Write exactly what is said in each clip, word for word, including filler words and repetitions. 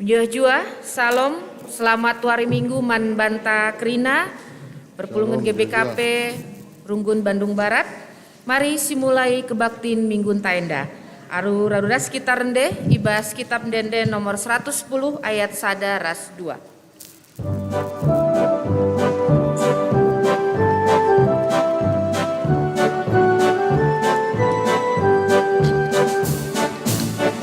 Juah-juah, Salom, selamat wari Minggu man banta kerina, perpulungen Salom, G B K P, juah-juah. Runggun Bandung Barat. Mari simulai kebaktin Minggunta enda. Alu radu ras kita rende i bas Kitab Ende-ende nomor seratus sepuluh ayat sada ras dua.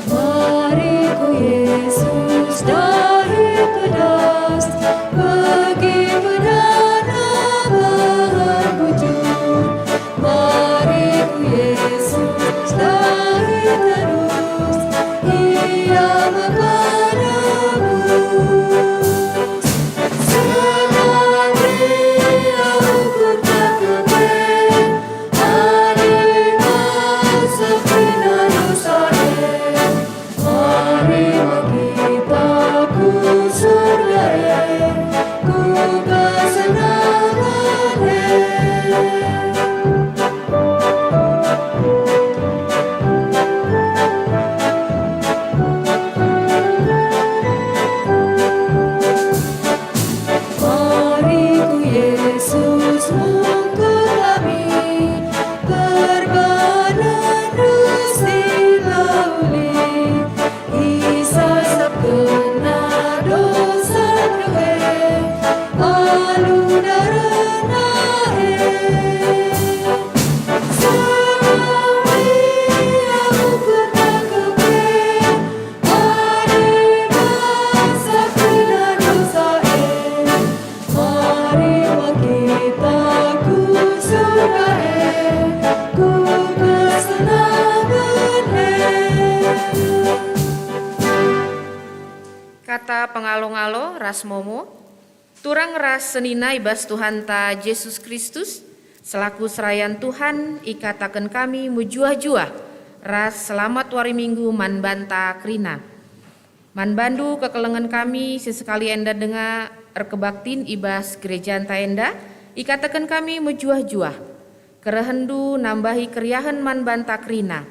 Mari ku Yesus dahi pedas, bagi pedana bahan bujur. Mari ku Yesus dahi terus, Ia me penebus. Sebab Ia ukur tak kepeng, adi masa kena dosa e. Mari kita ku surga e, ku kesenangan e. Mari ku Yesus mungkul kami, perbahanen ras si la uli, isasapkenNa dosa e, alu darehNa e. Sebab Ia ukur tak kepeng, adi masa kena dosa e. Mari kita ku surga e, ku kesenangan e. Kata pengalo-ngalo ras momo, turang ras senina i bas Tuhanta Jesus Kristus, selaku serayan Tuhan, ikataken kami mejuah-juah ras selamat wari Minggu man banta kerina. Man bandu kekelengen kami si sekali enda denga erkebaktin i bas gerejanta enda, ikataken kami mejuah-juah. Kerehenndu nambahi keriahen man banta kerina.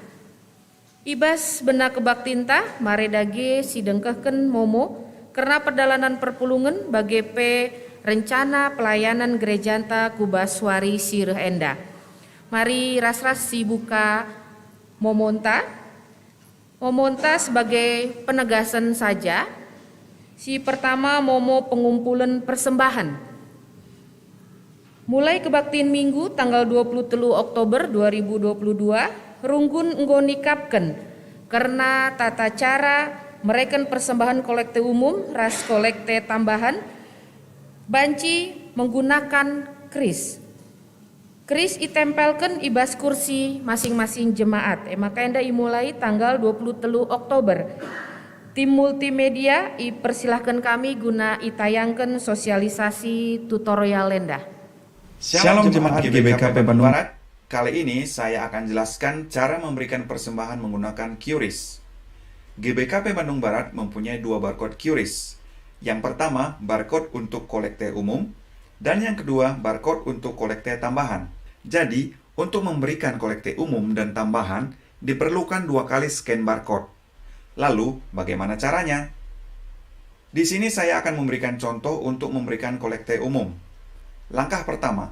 I bas bena kebaktinta, mari dage sidengkehken momo kerna perdalanan perpulungen bage pe rencana pelayanan gerejanta ku bas wari si reh enda. Mari ras-ras sibuka momonta. Momonta sebagai penegasen saja. Si pertama, momo pengumpulen persembahen. Mulai kebaktin Minggu tanggal dua puluh telu Oktober dua ribu dua puluh dua, Runggun enggo nikapken kerna tata cara mereken persembahen kolekte umum ras kolekte tambahan banci menggunakan kris. Kris itempelken i bas kursi masing-masing jemaat, e maka enda imulai tanggal dua puluh telu Oktober. Tim multimedia ipersilahken kami guna itayangken sosialisasi tutorial enda. Shalom, jemaat G B K P Bandung Barat. Kali ini saya akan jelaskan cara memberikan persembahan menggunakan QRIS. G B K P Bandung Barat mempunyai dua barcode QRIS. Yang pertama, barcode untuk kolekte umum, dan yang kedua, barcode untuk kolekte tambahan. Jadi, untuk memberikan kolekte umum dan tambahan, diperlukan dua kali scan barcode. Lalu, bagaimana caranya? Di sini saya akan memberikan contoh untuk memberikan kolekte umum. Langkah pertama,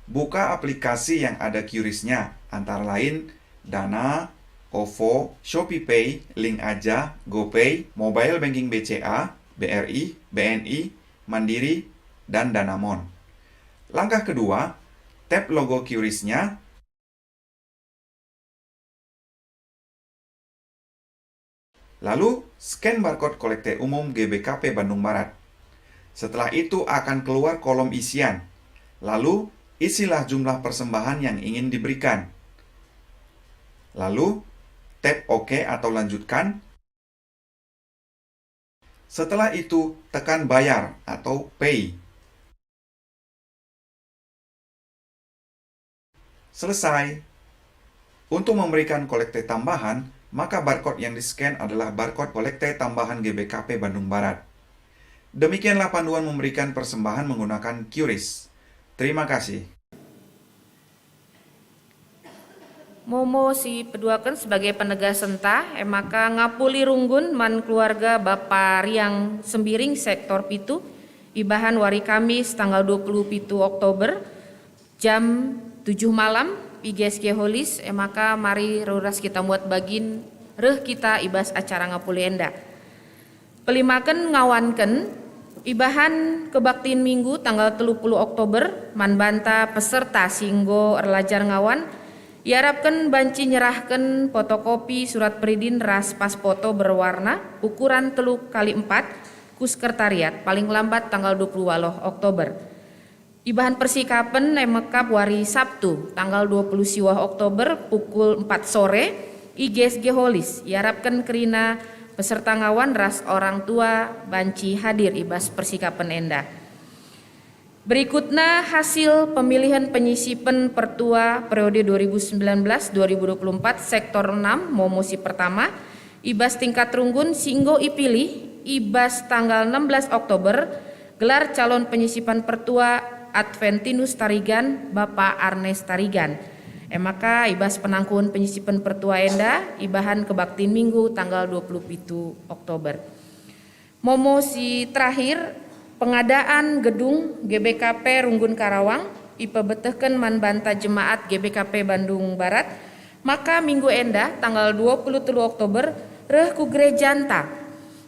buka aplikasi yang ada QRIS-nya, antara lain Dana, OVO, ShopeePay, Link Aja, GoPay, Mobile Banking B C A, B R I, B N I, Mandiri, dan Danamon. Langkah kedua, tap logo QRIS-nya, lalu scan barcode kolekte umum G B K P Bandung Barat. Setelah itu akan keluar kolom isian. Lalu, isilah jumlah persembahan yang ingin diberikan. Lalu, tap OK atau lanjutkan. Setelah itu, tekan bayar atau pay. Selesai. Untuk memberikan kolekte tambahan, maka barcode yang di-scan adalah barcode kolekte tambahan G B K P Bandung Barat. Demikianlah panduan memberikan persembahan menggunakan QRIS. Terima kasih. Momo si peduaken sebagai penegasenta, e maka ngapuli runggun man keluarga Bapa Riang Sembiring, sektor pitu, ibahan wari Kamis tanggal dua puluh pitu Oktober, jam tujuh malam, i G S G Holis, e maka mari reh ras kita muat bagin, reh kita i bas acara ngapuli enda. Pelimaken ngawanken, ibahan kebaktin Minggu tanggal telu puluh Oktober, man banta peserta si enggo erlajar ngawan, iarapken banci nyerahken fotokopi surat peridin ras pas foto berwarna ukuran telu kali empat ku sekretariat paling lambat tanggal dua puluh waluh Oktober. Ibahan persikapen e mekap wari Sabtu, tanggal dua puluh siwah Oktober, pukul empat sore, i G S G Holis, iarapken kerina peserta ngawan ras orang tua banci hadir i bas persikapen enda. Berikutna hasil pemilihan penyisipen pertua periode dua ribu sembilan belas dua ribu dua puluh empat, sektor enam, Momo si pertama, i bas tingkat runggun si enggo ipilih i bas tanggal enam belas Oktober, gelar calon penyisipan pertua Adventinus Tarigan, Bapa Arnes Tarigan. E maka i bas penangkuhen penyisipen pertua enda ibahan kebaktin Minggu tanggal dua puluh pitu Oktober. Momo si terakhir, pengadaan gedung G B K P Runggun Karawang ipebetehken man banta jemaat G B K P Bandung Barat, maka minggu enda, tanggal dua puluh telu Oktober, reh ku gerejanta.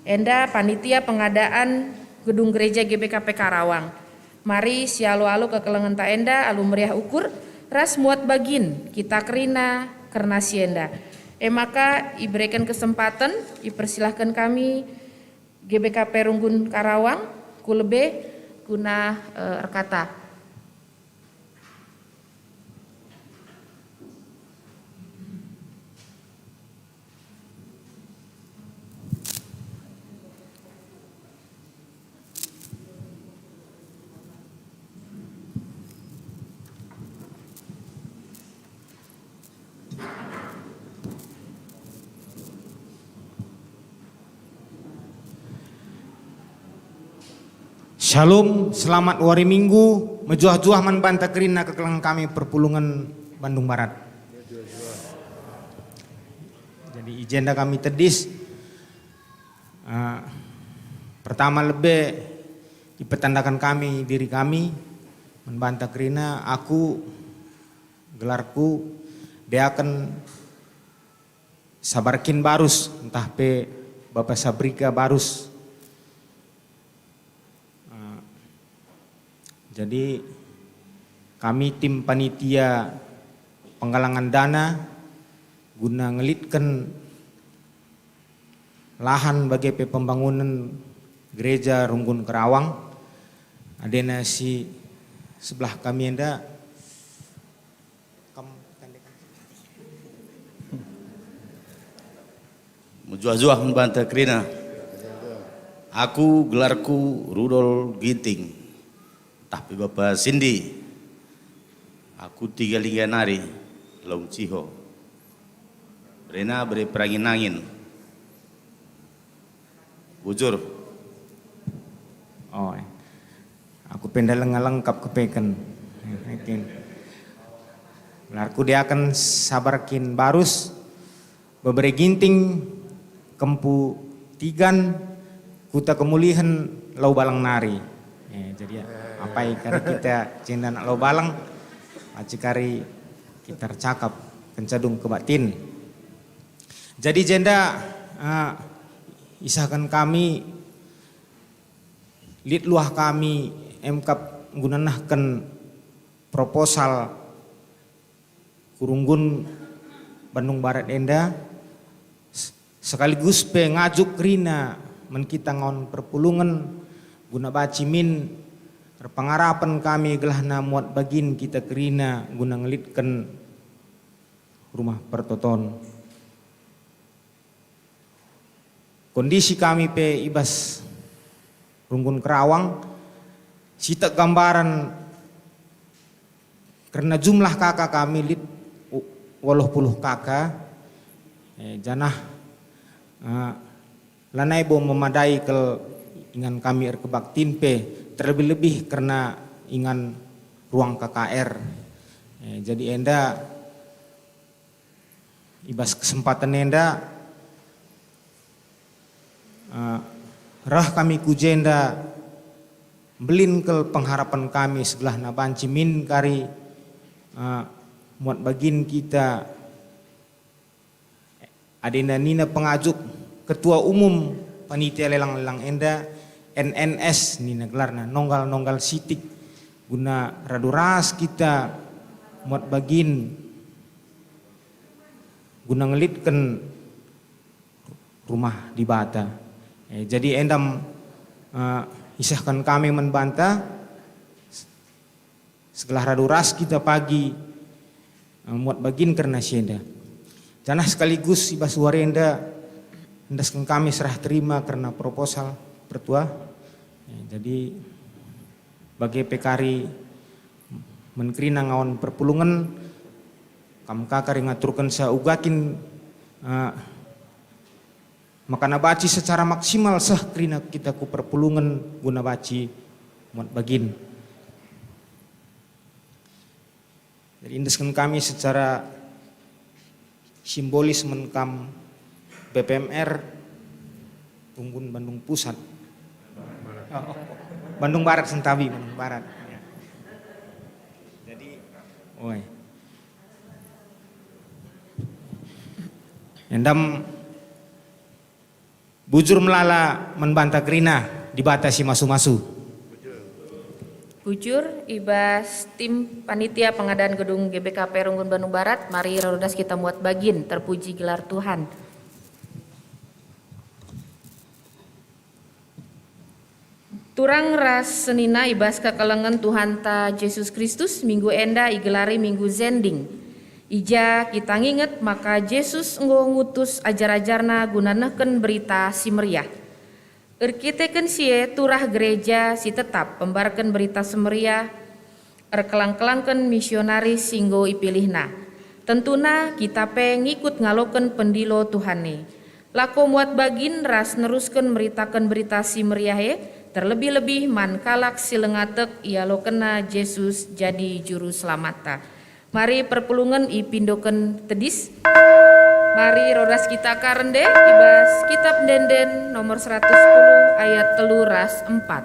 Enda panitia pengadaan gedung gereja G B K P Karawang. Mari sialu-alu kekelengenta enda alu meriah ukur, ras muat bagin kita kerina kerna si enda. E maka ibereken kesempaten, ipersilahken kami G B K P Runggun Karawang, ku lebe guna, eh, erkata. Shalom, selamat wari Minggu, mejuah-juah man banta kerina kekelengen kami perpulungen Bandung Barat. Jadi, i jenda kami tedis, eh, pertama lebe ipetandaken kami diri kami, man banta kerina aku, gelarku Deaken Sabarkin Barus, ntah pe Bapa Sabrika Barus. Eh, jadi, kami tim panitia penggalangan dana guna ngelitken lahan bage pe pembangunen Gereja Runggun Kerawang, adena si sebelah kami enda. Kam tandek. Mejuah-juah man banta kerina. Aku gelarku Rudol Ginting, ntah pe Bapa Sindi. Aku Tiga Lingga nari, Laung Ciho. Berena bere perangin-angin. Bujur. Oh, eh. Aku pe enda langa lengkap kepeken. Mungkin. Gelarku Deaken Sabarkin Barus, Bebere Ginting, Kempu Tigan, Kuta Kemulihen, Lau Baleng nari. Eh, jadi ya, apai kari kita cindan Lau Baleng, aci kari kita ercakap kenca dung kebaktin. Jadi jenda, eh, isahken kami, lit luah kami emkap guna nehken proposal ku Runggun Bandung Barat enda, s-, sekaligus pe ngajuk kerina man kita ngawan perpulungen guna banci min erpengarapen kami gelahna muat bagin kita kerina guna ngelitken Rumah Pertoton. Kondisi kami pe i bas Runggun Kerawang, sitik gambaran kerna jumlah K K kami lit u-, waluh puluh K K, eh, janah, eh, lanai bo memadai kal ingan kami erkebaktin pe, terlebih-lebih kerna ingan ruang K K R. Eh, jadi enda I bas kesempaten enda, eh, reh kami ku jenda, mbelin kal pengharapen kami segelahna banci min kari, eh, muat bagin kita, adina nina pengajuk Ketua Umum Panitia Lelang-lelang enda, N N S nina gelarna, nonggal-nonggal sitik, guna radu ras kita muat bagin guna ngelitken Rumah Dibata. Eh, jadi endam, eh, isehken kami man banta, segelah radu ras kita pagi, eh, muat bagin kerna si enda. Janah sekaligus i bas wari enda, endesken kami serah terima kerna proposal, Pertua. Eh, jadi, bage pe kari man kerina ngawan perpulungen, kam ka kari ngaturkensa uga kin, eh, maka nabanci secara maksimal seh kerina kita ku perpulungen guna banci muat bagin. Jadi, endesken kami secara simbolis man kam B P M R Unggun Bandung Pusat. Oh, oh. Bandung Barat, sentabi Bandung Barat. Ya. Jadi, oi. Endam bujur melala man banta kerina Dibata si masu-masu. Bujur, i bas tim panitia pengadaan gedung G B K P Runggun Bandung Barat, mari radu ras kita muat bagin, terpuji gelar Tuhan. Turang ras senina, i bas kekelengen Tuhanta Jesus Kristus, minggu enda igelari Minggu Zending. I ja kita nginget maka Jesus enggo ngutus ajar-ajarNa guna nehken Berita Si Meriah. Erkiteken si e turah gereja si tetap pembarken Berita Si Meriah erkelang-kelangken misionaris si enggo ipilihNa. Tentuna kita pe ngikut ngaloken pendilo Tuhan e. Lako muat bagin ras nerusken meritaken Berita Si Meriah e, terlebih-lebih man kalak si langa tek ialokenna Jesus jadi Juru Selamatta. Mari perpulungen ipindoken tedis. Mari radu ras kita ka rende i bas Kitab Ende-enden nomor seratus sepuluh ayat telu ras empat.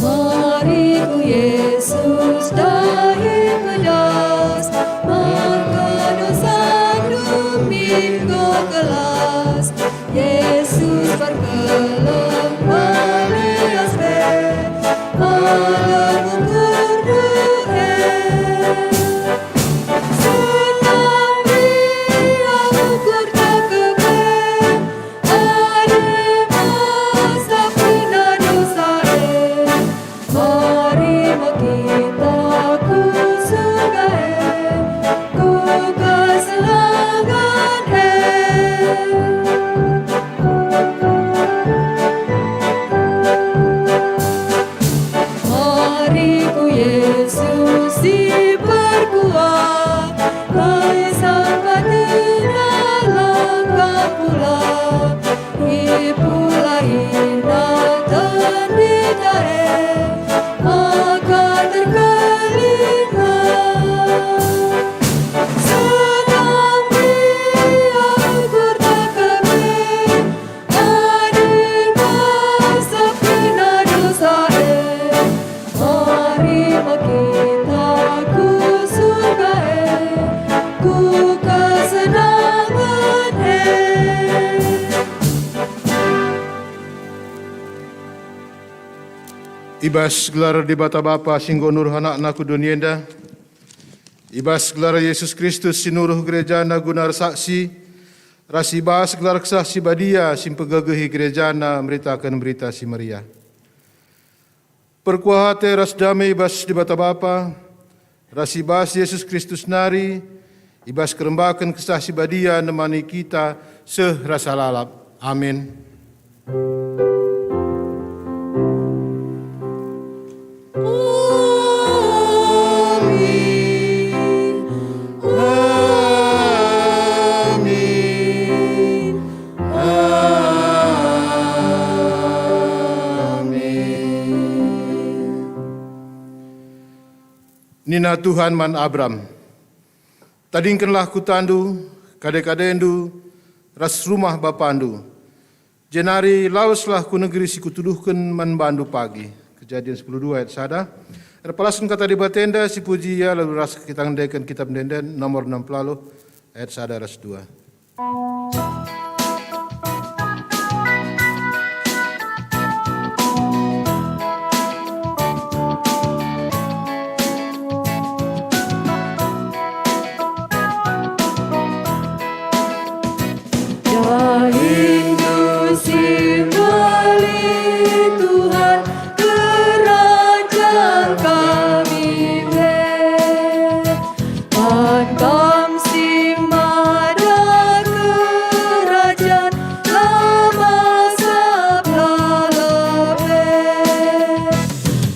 Mari ku Yesus dahi pedas, maka dosandu min enggo kelas. Yesus perkeleng melias pe, alam ukur duhe. Senang dia ukur tak kepe, adi masa pernah dosa e. Mari me kita ku surga e, ku kesenangan e. Mari ku Yesus si perkuah, ai sangka tena langkah pulang. Ipulai natan berita e, maka terkelingna. Senang dia ukur tak kepe, adi masa pernah dosa e. Mari me kita ku surga e, ku kesenangan e. I bas gelar Dibata Bapa si enggo nuruh AnakNa ku doni enda, i bas gelar Yesus Kristus si nuruh gerejaNa guna ersaksi, ras i bas gelar Kesah Si Badia si mpegegehi gerejaNa meritaken Berita Si Meriah. Perkuah ate ras dame i bas Dibata Bapa, ras i bas Jesus Kristus nari, i bas kerembaken Kesah Si Badia nemani kita seh rasa lalap. Amin. Amin. Amin. Amin. Nina Tuhan man Abram, "Tadingkenlah kutandu, kade-kadendu, ras rumah bapandu, jenari laweslah ku negeri si kutuduhken man bandu pagi." Kejadian sepuluh dua ayat sada. Erpalasken kata Dibata enda, sipuji Ia, lalu ras kita ngendeken Kitab Ende-enden nomor enam puluh ayat sada ras dua. Dahindu si mbelin Tuhan, kerajan kami pe. Man Kam si mada kerajan, la masap lalap pe.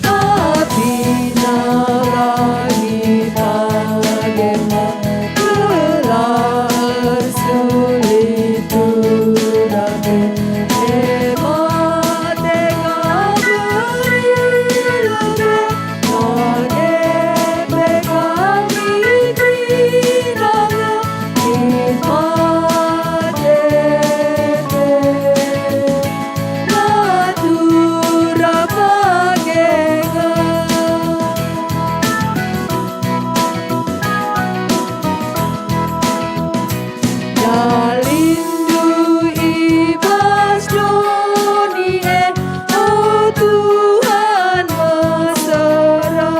Tapi nalai kami bage me, gelah ersulit turang pe, e mate ka beri lebe, bage pe kami kerina nge, kin mate pe. Natura bage nge. Dalindu i bas doni e, o Tuhan, mesera.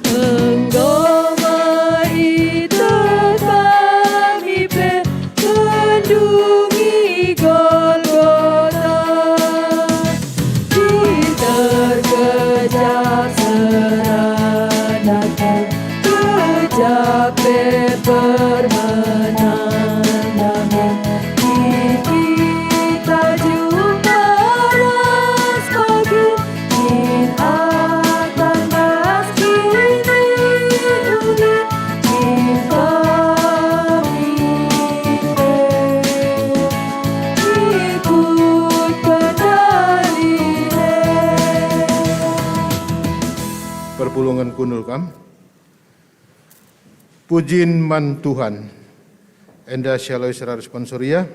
Enggo me ieteh kami pe mendungi Golgota. Terkejap seranakku, kejap pe permenangndu. Kita jumpa ras bage, kin atang ras kiniulin, kin kami pe ikut pendalina. Perpulungen kundul kam. Pujin man Tuhan. Enda si alu sera responsoria.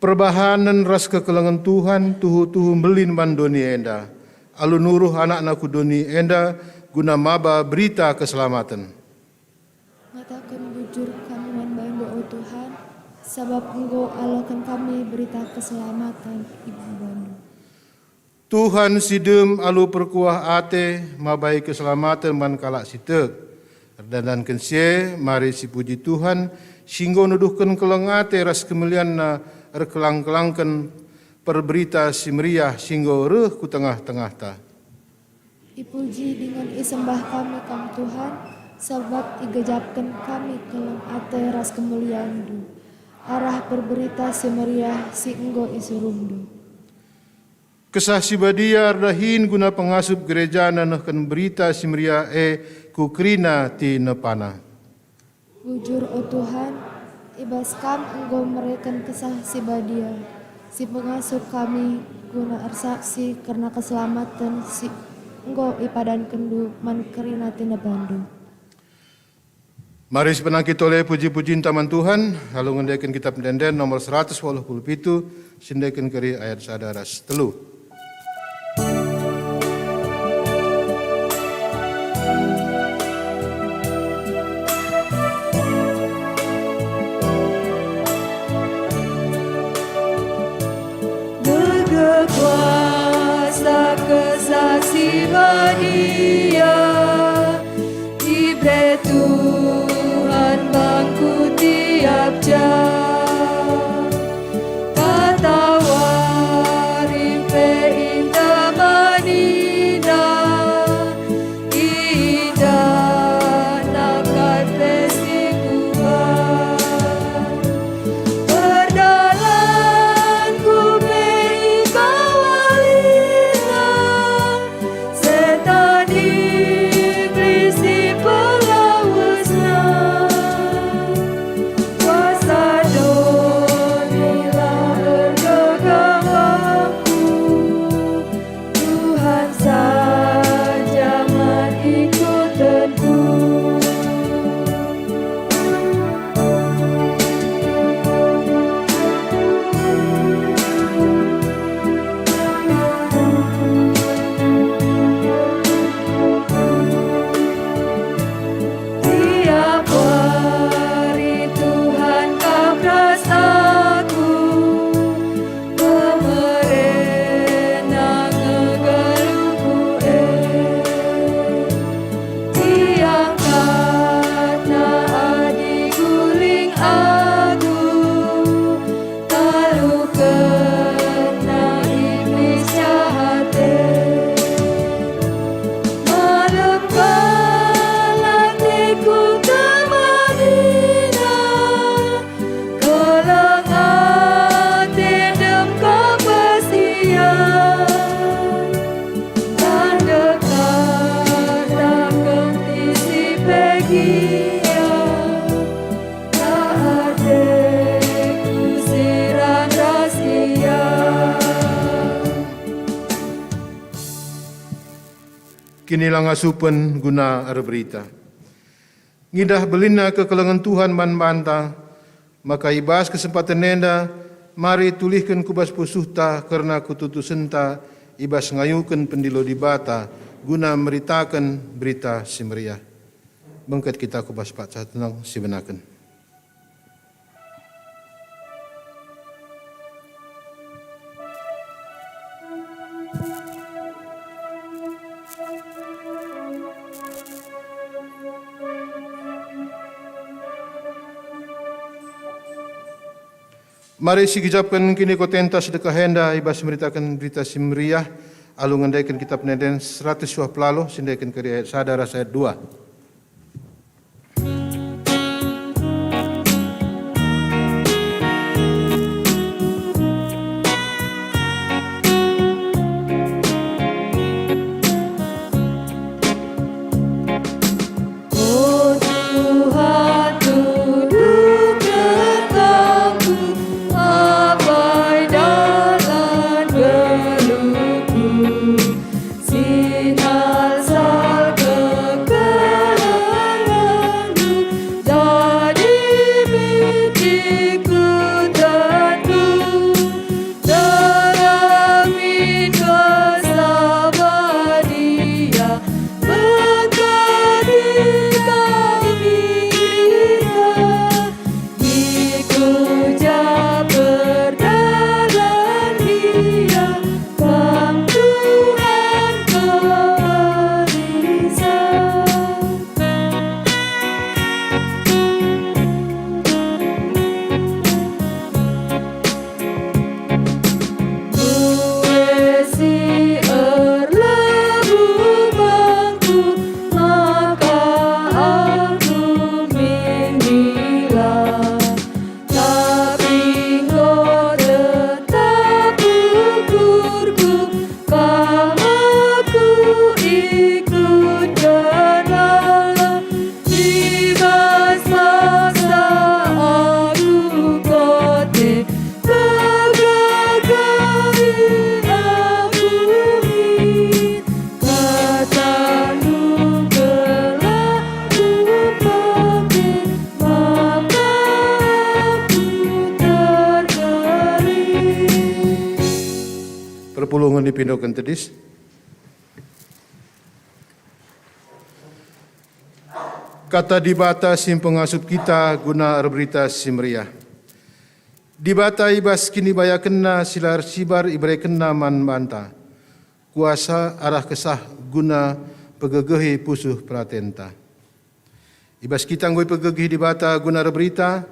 Perbahanen ras kekelengen Tuhan tuhu-tuhu mbelin man doni enda, alu nuruh AnakNa ku doni enda guna maba berita keselamaten. Ngataken bujur kami man bandu, o Tuhan, sabap enggo aloken kami berita keselamaten i bandu. Tuhan si dem alu perkuah ate mabai keselamaten man kalak si tek. Erdandanken si e, mari sipuji Tuhan, si enggo nuduhken keleng ate ras kemulianNa erkelang-kelangken perberita si meriah si enggo reh ku tengah-tengahta. Ipuji dingen isembah kami Kam, Tuhan, sabap igejapken kami keleng ate ras kemulianNdu, arah perberita si meriah si enggo isuruhNdu. Kesah Si Badia erdahin guna pengasup gerejaNa nehken Berita Si Meriah e ku kerina tinepana. Bujur, o Tuhan, i bas Kam enggo mereken Kesah Si Badia, si pengasup kami guna ersaksi kerna keselamaten si enggo ipadankenNdu man kerina tinepaNdu. Mari sipenangki tole puji-pujinta man Tuhan, alu ngendeken Kitab Ende-enden nomor seratus waluh puluh pitu, siendeken keri ayat sada ras telu. Gegeh kuasa Kesah Si Badia, iberre Tuhan bangku tiap jam. Katawari pe indamanina, idah nakat pe si kuga. Perdalanku pe ikawalina, setan iblis si pelawesna. Kuasa Kinilangasupen guna erberita. Ngidah belinna kekelengen Tuhan man banta, maka i bas kesempaten enda mari tulihken ku bas pusuhta kerna ketutusenta i bas ngayuken pendilo Dibata guna meritaken Berita Si Meriah. Bengket kita ku bas paksa tenang sibenaken. Mari sigejapken kinikotenta sedekah enda i bas meritaken Berita Si Meriah alu ngendeken Kitab Ende-enden seratus dua puluh, siendeken kari ayat sada ras ayat dua. O Tuhan, tunduk kekangku, apai dalan geluhku. Sinalsal kekelengenNdu jadi binti kutandu, terang min Kuasa Badia mengkati kami. Ikuja perdalan Dia, Kam Tuhan Pelisa. Kue si erlebuh bangku, maka aku min mila. Tapi Engkau tetap ukurku, Kam aku ikutkenlah. I bas paksa aku kote, kegegeri aku min. KataNdu gelah kupake, maka aku terkeri. Perpulungen ipindoken tedis. Kata Dibata si mpengasup kita guna erberita si meriah. Dibata i bas kinibayakenNa si la ersibar iberekenNa man banta kuasa arah kesah guna pegegehi pusuh peratenta. I bas kita enggo ipegegehi Dibata guna erberita,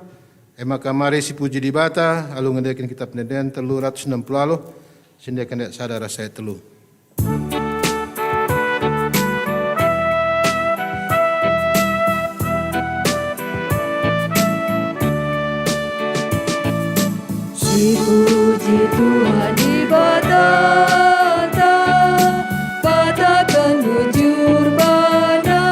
e maka mari sipuji Dibata alu ngendeken Kitab Ende-enden telu ratus enam puluh alu, siendeken ayat sada ras ayat telu. Sipuji Tuhan Dibatanta, kataken bujur baNa,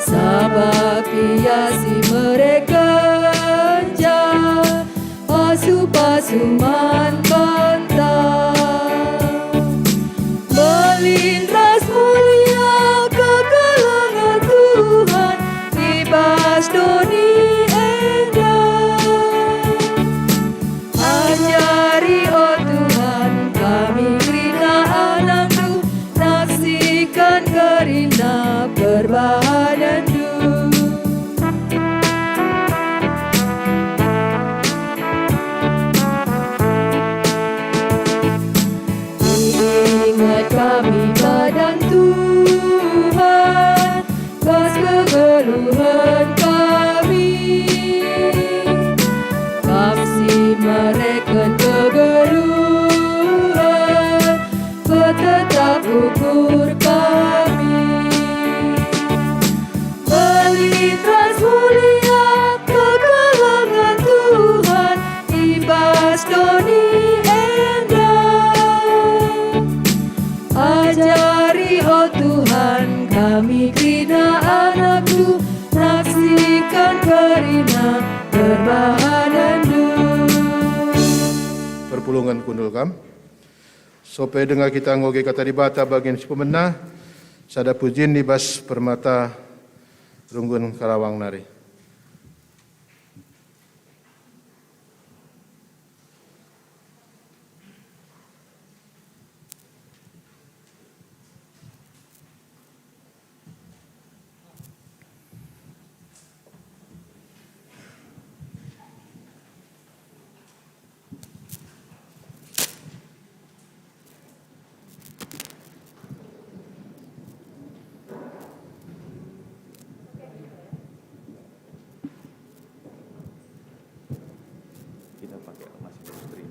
sabap Ia si mereken ja pasu-pasu man banta. Mbelin ras mulia kekelengen Tuhan i bas doni enda. Ajari, o Tuhan, kami kerina anakNdu, naksikan kerina perbahanenNdu. Inget kami padan Tuhan, bas kegeluhen kami. Kam si mereken kegeluhen, petetap ukur kami. Mbelin ras mulia kekelengen Tuhan i bas doni enda. Ajari, o Tuhan, kami kerina anakNdu, naksikan kerina perbahanenNdu. Perpulungen kundul kam. Sope denga kita ngoge Kata Dibata bagin si pemena, sada pujin i bas permata runggun Karawang nari. Kita pakai masih stream.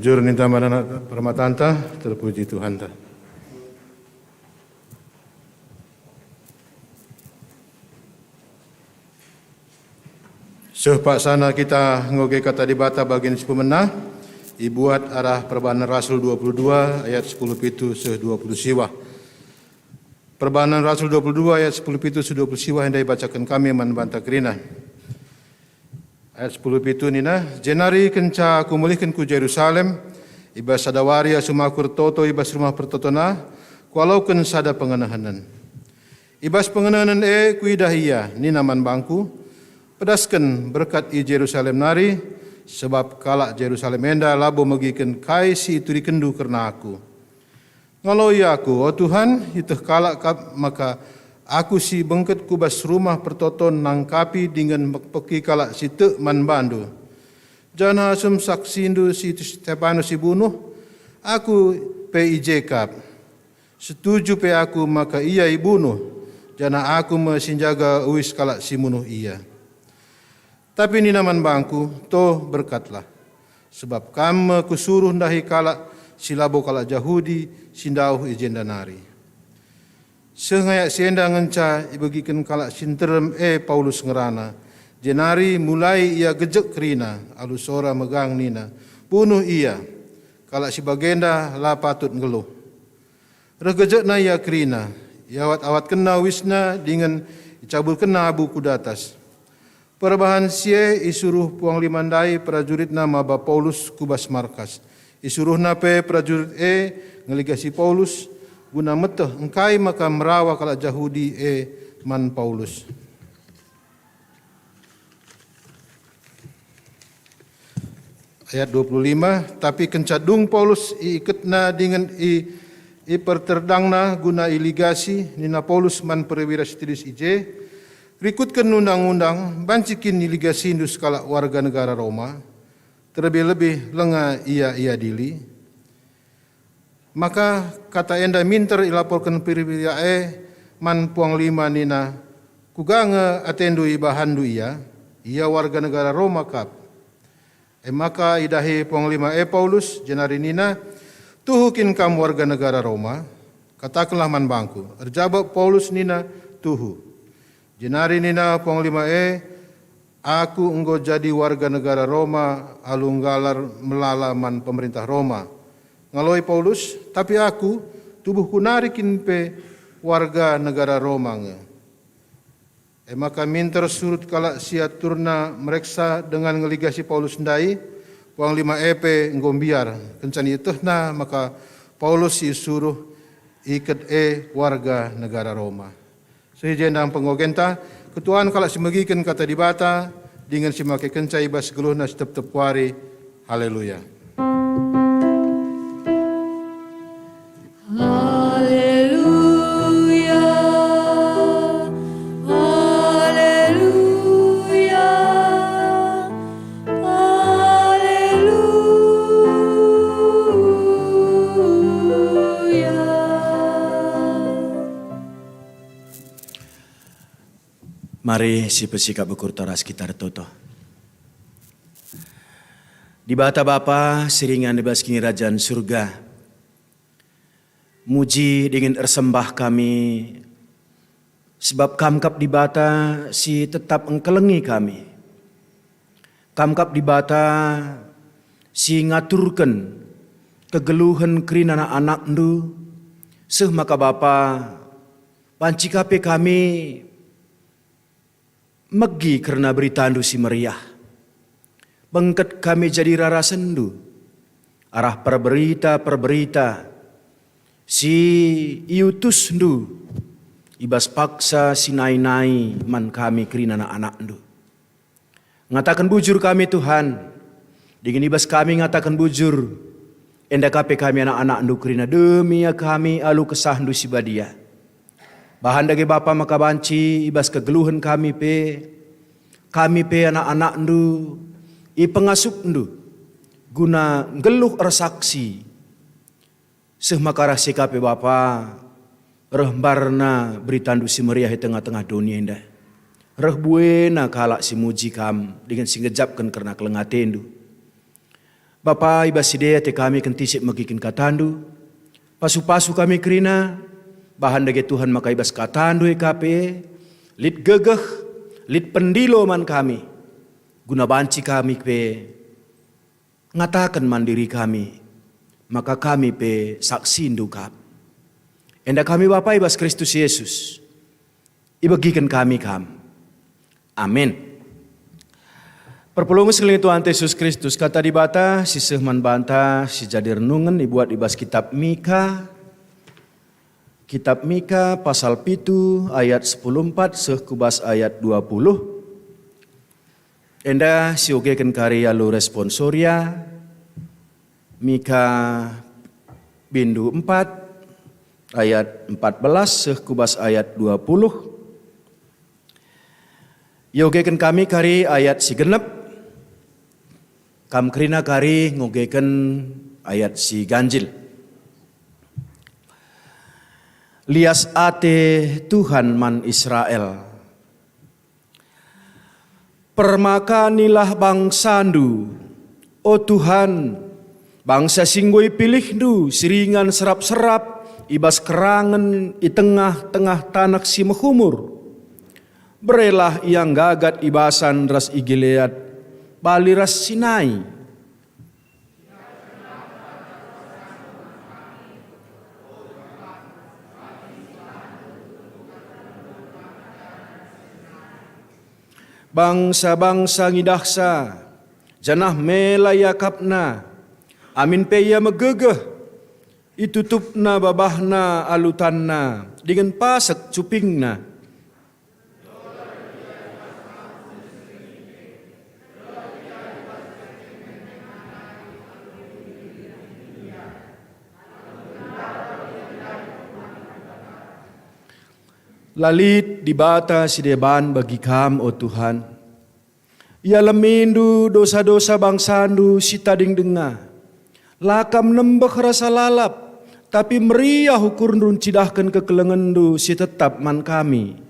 Jujur ninta man anak permatanta, terpuji Tuhanta. Seh paksana kita ngoge Kata Dibata bagin si pemena, ibuat arah Perbahanen Rasul dua puluh dua ayat sepuluh pitu seh dua puluh siwah. Perbahanen Rasul dua puluh dua ayat sepuluh pitu seh dua puluh siwah enda ibacaken kami man banta kerina. Ayat sepuluh pitu nina, "Jenari kenca Aku mulihken ku Jerusalem, i bas sada wari asum Aku ertoto i bas Rumah Pertotona, Kualoken sada pengenehenen. I bas pengenehenen e Kuidah ia, nina man bangKu, 'Pedasken berkat i Jerusalem nari, sebab kalak Jerusalem enda labo megiken kai si itudirikenndu kerna Aku.' Ngaloi Aku, 'O Tuhan, ieteh kalak kap maka Aku si bengket ku bas Rumah Pertoton nangkapi dingen mekpeki kalak si tek man bandu. Janah asum saksindu si Stepanus ibunuh, Aku pe i je kap. Setuju pe Aku maka ia ibunuh, janah Aku me si njaga uis kalak si munuh ia.' Tapi nina man bangKu, 'To, berkatlah, sebab kam me Kusuruh ndahi kalak si labo kalak Jahudi si ndauh i jenda nari.' Seh ngayak si enda ngenca ibegiken kalak si nterem e Paulus ngerana, jenari mulai ia gejek kerina alu sora megang nina, 'Bunuh ia! Kalak si bagenda la patut nggeluh!' Reh gejekna ia kerina, iawat-awatkenna uisna dingen icaburkenna abu ku datas. Perbahan si e isuruh puanglima ndai perajuritna maba Paulus ku bas markas. Isuruhna pe perajurit e ngeligasi Paulus, guna meteh engkai maka merawa kalak Jahudi e man Paulus. Ayat dua puluh lima, tapi kenca dung Paulus iiketna dingen i, iperterdangna guna iligasi, nina Paulus man perwira si tedis i je, "Rikutken undang-undang, banci kin iligasindu sekalak warga negara Roma, terlebih-lebih langa ia iadili?" Maka kata enda minter ilaporken perwira e man puanglima nina, "Kuga nge atendu ibahanndu ia? Ia warga negara Roma kap." E maka idahi puanglima e Paulus, jenari nina, "Tuhu kin kam warga negara Roma? Katakenlah man bangku." Erjabap Paulus nina, "Tuhu." Jenari nina puanglima e, "Aku enggo jadi warga negara Roma alu nggalar melala man pemerintah Roma." Ngaloi Paulus, "Tapi aku, tubuhku nari kin pe warga negara Roma nge." E maka minter surut kalak si aturna mereksa dengan ngeligasi Paulus ndai, puanglima e pe enggo mbiar, kenca ietehna maka Paulus si isuruh iket e warga negara Roma. Seh i jenda pengogenta, ketuaan kalak si megiken Kata Dibata, dingen si makekenca i bas geluhna si tep-tep wari. Haleluya! Haleluya, haleluya, haleluya. Mari sipesikap ukurta ras kita ertoto. Dibata Bapa si ringan i bas Kinirajan Surga, muji dingen ersembah kami, sebab Kam kap Dibata si tetap engkelengi kami. Kam kap Dibata si ngaturken kegeluhen kerina anak-anakNdu, seh maka Bapa, banci ka pe kami megi kerna beritandu si meriah. Bengket kami jadi rarasenNdu arah perberita-perberita si iutusNdu i bas paksa si nai-nai man kami kerina anak-anakNdu. Ngataken bujur kami, Tuhan, dingen i bas kami ngataken bujur, enda ka pe kami anak-anakNdu kerina dem ia kami alu KesahNdu si Badia. Bahan dage Bapa maka banci i bas kegeluhen kami pe, kami pe anak-anakNdu, ipengasupNdu guna nggeluh ersaksi, seh maka arah si ka pe Bapa, reh mbarna beritandu si meriah i tengah-tengah doni enda. Reh buena kalak si muji Kam dingen si ngejapken kerna keleng atendu. Bapa, i bas si dea ate kami kentisik megiken katandu. Pasu-pasu kami kerina, bahan dage Tuhan maka i bas katandu e ka pe, lit gegeh, lit pendilo man kami, guna banci kami pe ngataken man diri kami, maka kami pe saksindu kap. Enda kami Bapa i bas Kristus Yesus, ibegiken kami Kam. Amin. Perpulungen si nggeluh Tuhan Jesus Kristus, kata Dibata si seh man banta si jadi renungen ibuat i bas kitab Mika, kitab Mika pasal pitu ayat sepuluh empat seh ku bas ayat dua puluh. Enda siogeken kari alu responsoria, Mika bindu empat ayat empat belas seh ku bas ayat dua puluh. Iogeken kami kari ayat si genep, kam kerina kari ngogeken ayat si ganjil. Lias ate Tuhan man Israel. Permakanilah bangsandu, o Tuhan, bangsa si enggo ipilihndu si ringan serap-serap i bas kerangen i tengah-tengah taneh si mehumur. Berelah ia nggagat i Basan ras i Gilead, bali ras Sinai. Bangsa-bangsa ngidahsa, janah mela iakapna. Amin pe ia megegeh, itutupna babahna alu tanna, dingen pasek cupingna. La lit Dibata si deban bagi kam, o Tuhan. Ialemindu dosa-dosa bangsandu si tading denga. La kam nembeh rasa lalap, tapi meriah ukurndu ncidahken kekelengenndu si tetap man kami.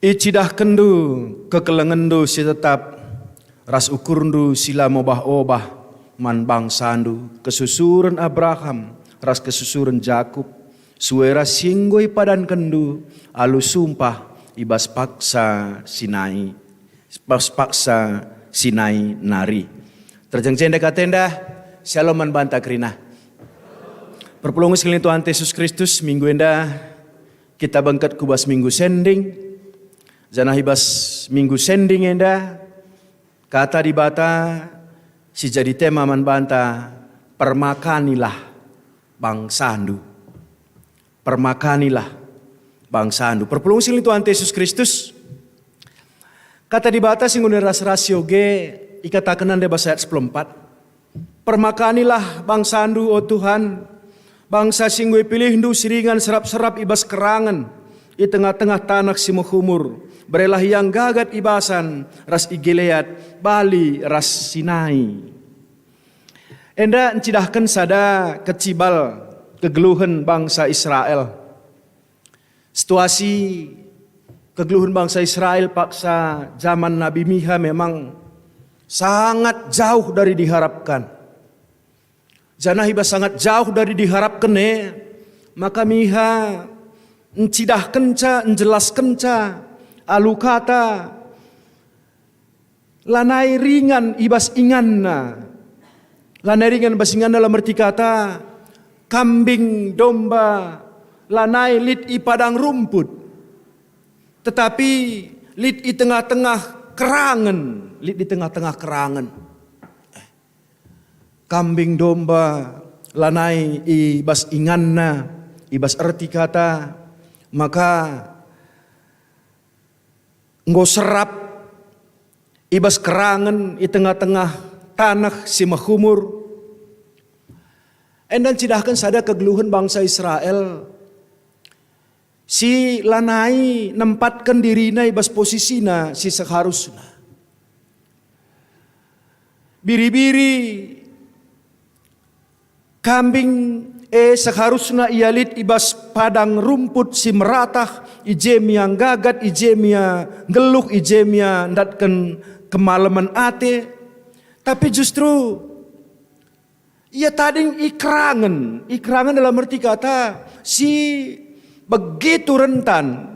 Icidahkenndu kekelengenndu si tetap ras ukurndu si la mobah-obah man bangsandu, kesusuren Abraham ras kesusuren Jakup, sue ras si enggo ipadankenndu alu sumpah i bas paksa Sinai, bas paksa Sinai nari. Terjeng jenda katenda, Shalom man banta kerina. Perpulungen si nggeluh Tuhan Jesus Kristus, minggu enda kita bengket ku bas minggu sending, janah i bas minggu sending enda, kata Dibata si jadi tema man banta, "Permakanilah bangsandu." Permakanilah bangsandu. Perpulungen si nggeluh Tuhan Jesus Kristus, kata Dibata si enggo ras-ras ioge ikatakenna ndai bas ayat sepuluh empat. Permakanilah bangsandu, o Tuhan, bangsa si enggo ipilihndu si ringan serap-serap i bas kerangen, i tengah-tengah taneh si mehumur. Berelah ia nggagat i Basan ras i Gilead, bali ras Sinai. Enda ncidahken sada kecibal kegeluhen bangsa Israel. Situasi kegeluhen bangsa Israel paksa zaman Nabi Miha memang sangat jauh dari diharapkan. Janah i bas sangat jauh dari diharapken e, maka Miha ncidahkenca, njelaskenca alu kata lanai ringan i bas inganna. Lanai ringan i bas inganna la merti kata kambing domba lanai lit i padang rumput, tetapi lit i tengah-tengah kerangen, lit i tengah-tengah kerangen. Kambing domba lanai i bas inganna, i bas erti kata, maka enggo serap i bas kerangen i tengah-tengah taneh si mehumur. Enda ncidahken sada kegeluhen bangsa Israel si lanai nempatken dirina i bas posisina si seharusna. Biri-biri kambing E, seharusna ia lit i bas padang rumput si meratah, i je mia nggagat, i je mia nggeluh, i je mia ndatken kemalemen ate. Tapi justru ia tading ikerangen, ikerangen dalam arti kata si begitu rentan,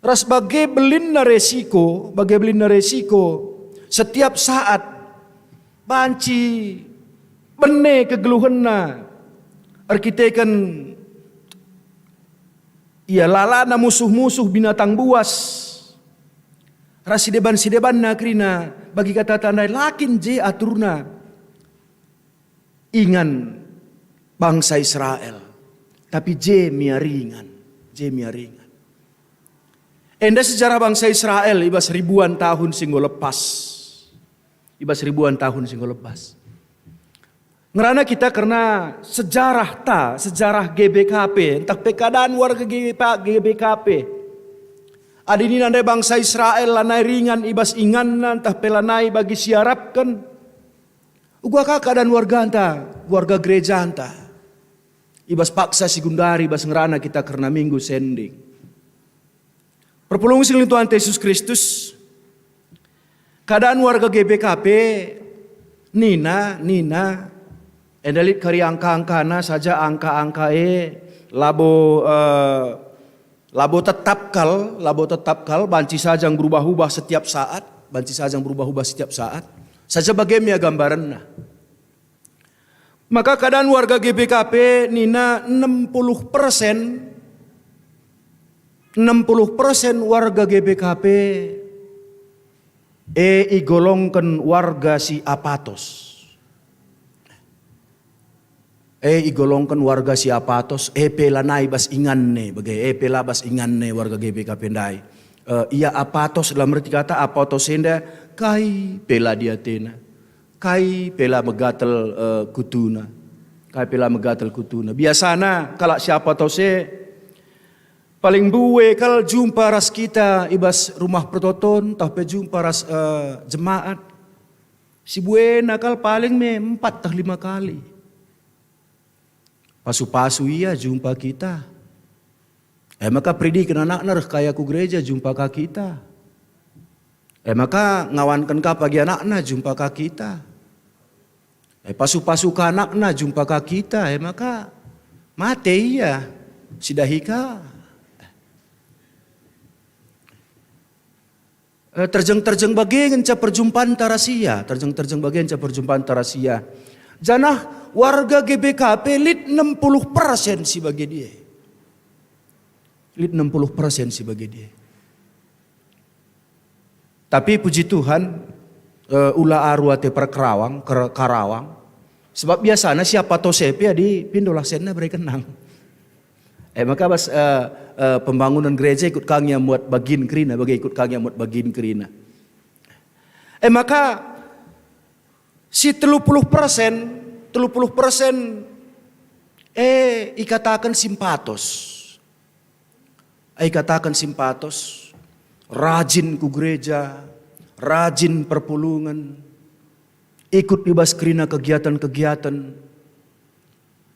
ras bage belinna resiko, bage belinna resiko, setiap saat banci bene kegeluhenna erkiteken ia lalana musuh-musuh binatang buas ras sideban-sidebanna kerina. Bagi kata tandai, la kin je aturna ingan bangsa Israel, tapi je mia ringan, je mia ringan. Enda sejarah bangsa Israel i bas ribuan tahun si enggo lepas. I bas ribuan tahun si enggo lepas. Ngerana kita kerna sejarah ta, sejarah G B K P, ntah pe keadaan warga G B K P. Adi nina ndai bangsa Israel lanai ringan i bas inganna, ntah pe lanai bagi si iarapken, uga ka keadaan warganta, warga gerejanta, i bas paksa si gundari, i bas ngerana kita kerna Minggu Sending. Perpulungen si ngeliweti Tuhan Yesus Kristus, keadaan warga G B K P nina, nina, enda lit kari angka-angkana saja, angka-angka e labo, eh, labo tetap kal, labo tetap kal, banci saja berubah-ubah setiap saat, banci saja berubah-ubah setiap saat. Saja bage mia gambarenna. Maka keadaan warga G B K P nina enam puluh persen, enam puluh persen warga G B K P e igolongken warga si apatos. E igolongken warga si apatos, e pe lanai bas inganna bage, e pe la bas inganna warga G B K P ndai. Eh, ia apatos dalam arti kata apatos enda kai pe la diatena, kai pe la megatel, eh, kutuna, kai pe la megatel kutuna. Biasana kalak si apatos e paling mbue kal jumpa ras kita i bas rumah pertoton, tah pe jumpa ras, eh, jemaat. Si buena kal paling me empat tah lima kali. Pasu-pasu ia jumpa kita. E maka peridiken anakna reh ka ia ku gereja jumpa ka kita. E maka ngawanken ka pagi anakna jumpa ka kita. E pasu-pasu ka anakna jumpa ka kita. E maka mate ia, sidahi ka. Eh, terjeng-terjeng bage ngenca perjumpanta ras ia, terjeng-terjeng bage ngenca perjumpanta ras ia. Janah warga G B K P lit enam puluh persen si bage dia. Lit enam puluh persen si bage dia. Tapi puji Tuhan, eh, ula aru ate perkerawang, ker-, karawang. Sebab biasana siapa tose pe adi pindolah senna bere kenang. E maka bas, eh, eh, pembangunan gereja ikut ka nge ia muat bagin kerina, bage ikut ka nge ia muat bagin kerina. E maka si telu puluh persen, telu puluh persen e ikataken si mpatos. E ikataken si mpatos, rajin ku gereja, rajin perpulungen, ikut i bas kerina kegiatan-kegiatan.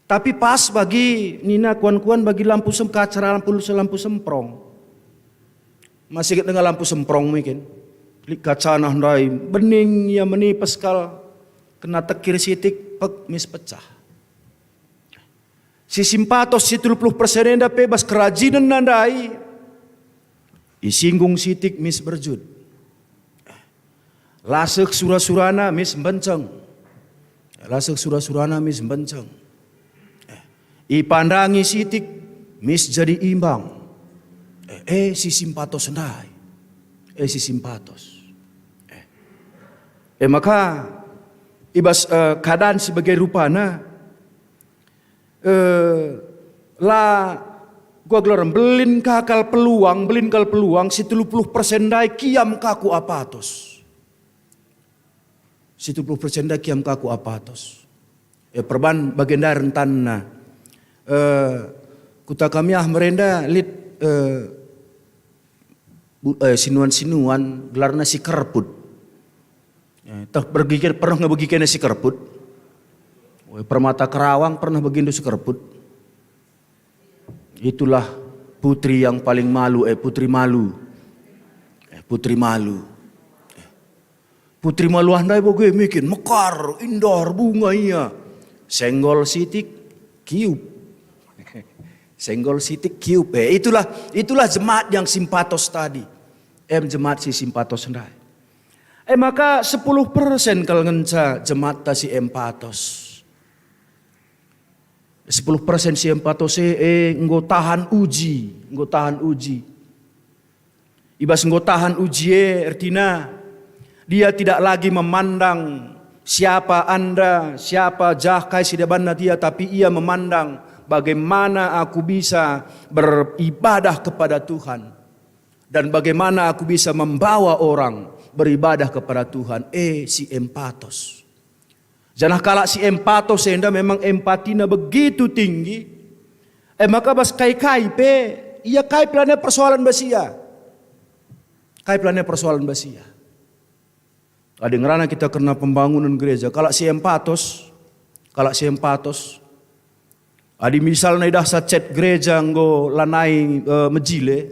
Tapi pas bagi nina kuan-kuan bagi lampu sem-, kaca lampu, lampu semprong. Masih inget denga lampu semprong mungkin. Lit kacana ndai, bening ia menipes kal, kena tekir sitik, pek, mis pecah. Si simpatos si telu puluh persen enda pe bas kerajinenna ndai, isinggung sitik mis berjut. La seh sura-surana mis mbenceng. La seh sura-surana mis mbenceng. Eh, ipandangi sitik mis jadi imbang. Eh, eh, si simpatos ndai. Eh, si simpatos. Eh. Eh, maka, i bas, eh, keadaan si bage rupana, eh, la, gua gelar, mbelin ka kal peluang, mbelin kal peluang, si telu puluh persen ndai kiam ka ku apatos. Si telu puluh persen ndai kiam ka ku apatos. E, perban bagenda rentanna. Eh, kuta kami ah merenda lit, eh, bu-, eh, sinuan-sinuan, gelarna si kerput. Eh, teh bergike-, pernah ngebegi kena si kerput? Oi, Permata Kerawang pernah begindu sekerput. Itulah putri yang paling malu, eh, putri malu. Eh, putri malu. Eh, putri malu ndai bage mikin, mekar, indah, bunga ia. Senggol sitik, kiup. Senggol sitik, kiup. Eh, itulah, itulah jemaat yang simpatos tadi. Em jemaat si simpatos ndai. Eh, maka sepuluh persen kal ngenca jemaat ta si em patos. Sepuluh persen si em patos e, e, enggo tahan uji, enggo tahan uji. I bas enggo tahan uji e, ertina dia tidak lagi memandang siapa anda, siapa jah kai si debanna dia, tapi ia memandang bagaimana aku bisa beribadah kepada Tuhan dan bagaimana aku bisa membawa orang beribadah kepada Tuhan. E, si em patos. Janah kalak si em patos enda memang empatina begitu tinggi, e maka bas kai-kai pe, ia kai pe lanai persoalan bas ia. Kai pe lanai persoalan bas ia. Adi ngerana kita kerna pembangunan gereja, kalak si em patos, kalak si em patos, adi misalna idahsa cat gereja enggo lanai, eh, mejile,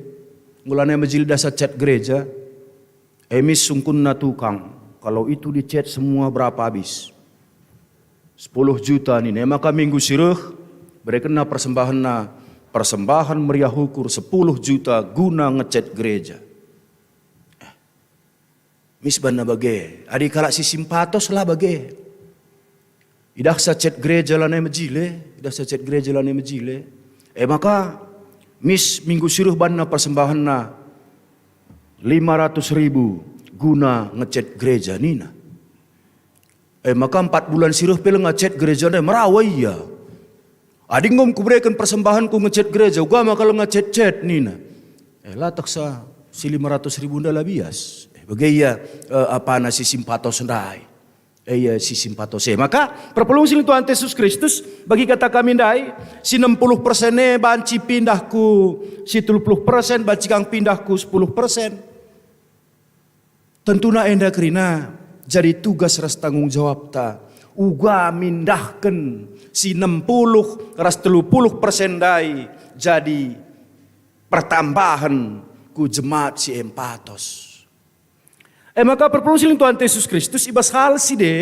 enggo lanai mejile idahsa cat gereja, e mis sungkunna tukang, kalau itu dicat semua berapa habis? Sepuluh juta nina, e maka minggu si reh berekenna persembahenna, persembahen meriah ukur sepuluh juta guna ngecat gereja. Mis banna bage, adi kalak si simpatos la bage. Idahsa cat gereja lanai mejile, idahsa cat gereja lanai mejile. E maka, mis minggu si reh banna persembahenna lima ratus ribu guna ngecat gereja nina. E maka empat bulan si reh pe langa cat gereja ndai merawa ia. Adi enggo kubereken persembahenku ngecat gereja, uga maka langa cat-cat nina. E, latehsa si lima ratus ribu ndai la bias. E, bage ia, e, apana si simpatos ndai. E, ia si simpatos e. Maka perpulungen si Tuhan Yesus Kristus, bagi kata kami ndai, si enam puluh persen e banci pindah ku si telu puluh persen, banci kang pindah ku sepuluh persen. Tentuna enda kerina jadi tugas ras tanggung jawabta, uga mindahken si enam puluh ras telu puluh persen ndai jadi pertambahen ku jemaat si em patos. E maka perpulungen si Tuhan Yesus Kristus i bas hal si de,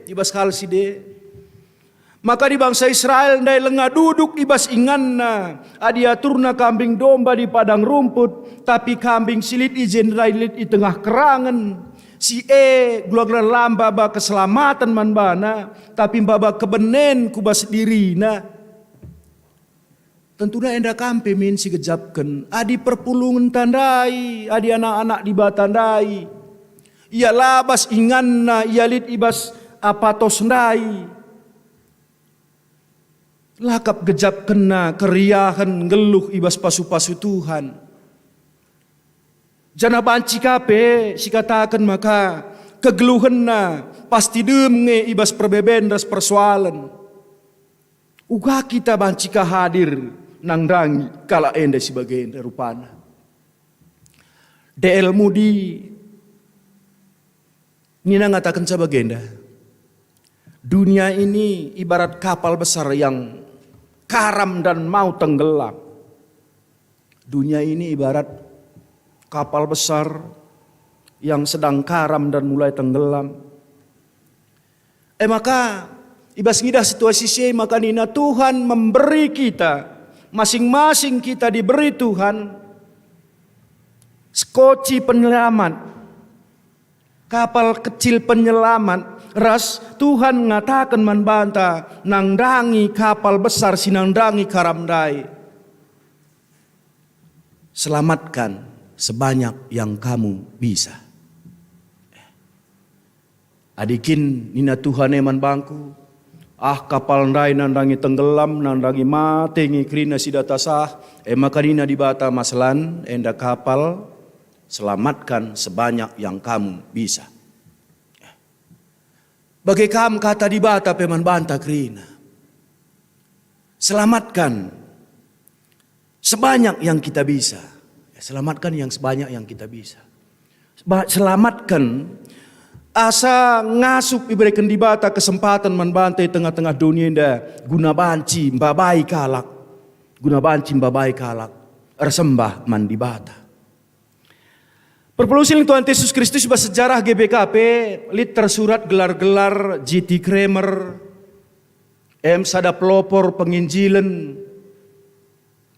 i bas hal si de. Maka di bangsa Israel ndai langa duduk i bas inganna, adi aturna kambing domba di padang rumput, tapi kambing si lit i je ndai lit i tengah kerangen. Si e gula-gula la maba keselamaten man bana, tapi maba kebenen ku bas dirina. Tentuna enda kam pe min si gejapken, adi perpulungenta ndai, adi anak-anak Dibata ndai, ia la bas inganna, ia lit i bas apatos ndai. La kap gejapkenna keriahen nggeluh i bas pasu-pasu Tuhan. Janah banci ka pe sikataken maka kegeluhenna pasti dem nge i bas perbeben ras persoalen. Uga kita banci ka hadir nandangi kalak enda si bagenda rupana. D L Moody nina ngatakenca bagenda, "Dunia ini ibarat kapal besar yang karam dan mau tenggelam." Dunia ini ibarat kapal besar yang sedang karam dan mulai tenggelam. E maka, i bas ngidah situasi si e maka nina Tuhan memberi kita, masing-masing kita diberi Tuhan sekoci penyelamat, kapal kecil penyelamat, ras Tuhan ngataken man banta, "Nandangi kapal besar si nandangi karam ndai." Selamatkan sebanyak yang kamu bisa. Adi kin nina Tuhan e man bangku, "Ah, kapal ndai nandangi tenggelam, nandangi mate nge kerina si datas ah," e maka nina Dibata, "Maslan enda kapal, selamatkan sebanyak yang kamu bisa." Bage kam kata Dibata pe man banta kerina. Selamatkan sebanyak yang kita bisa. Ya, selamatkan yang sebanyak yang kita bisa. Seba-, selamatkan Asa ngasup ibereken Dibata kesempaten man banta i tengah-tengah doni enda guna banci mbabai kalak, guna banci mbabai kalak ersembah man Dibata. Perpulung sining Tuhan Yesus Kristus, bas sejarah G B K P lit tersurat gelar-gelar J T Kramer, em sada pelopor penginjilen.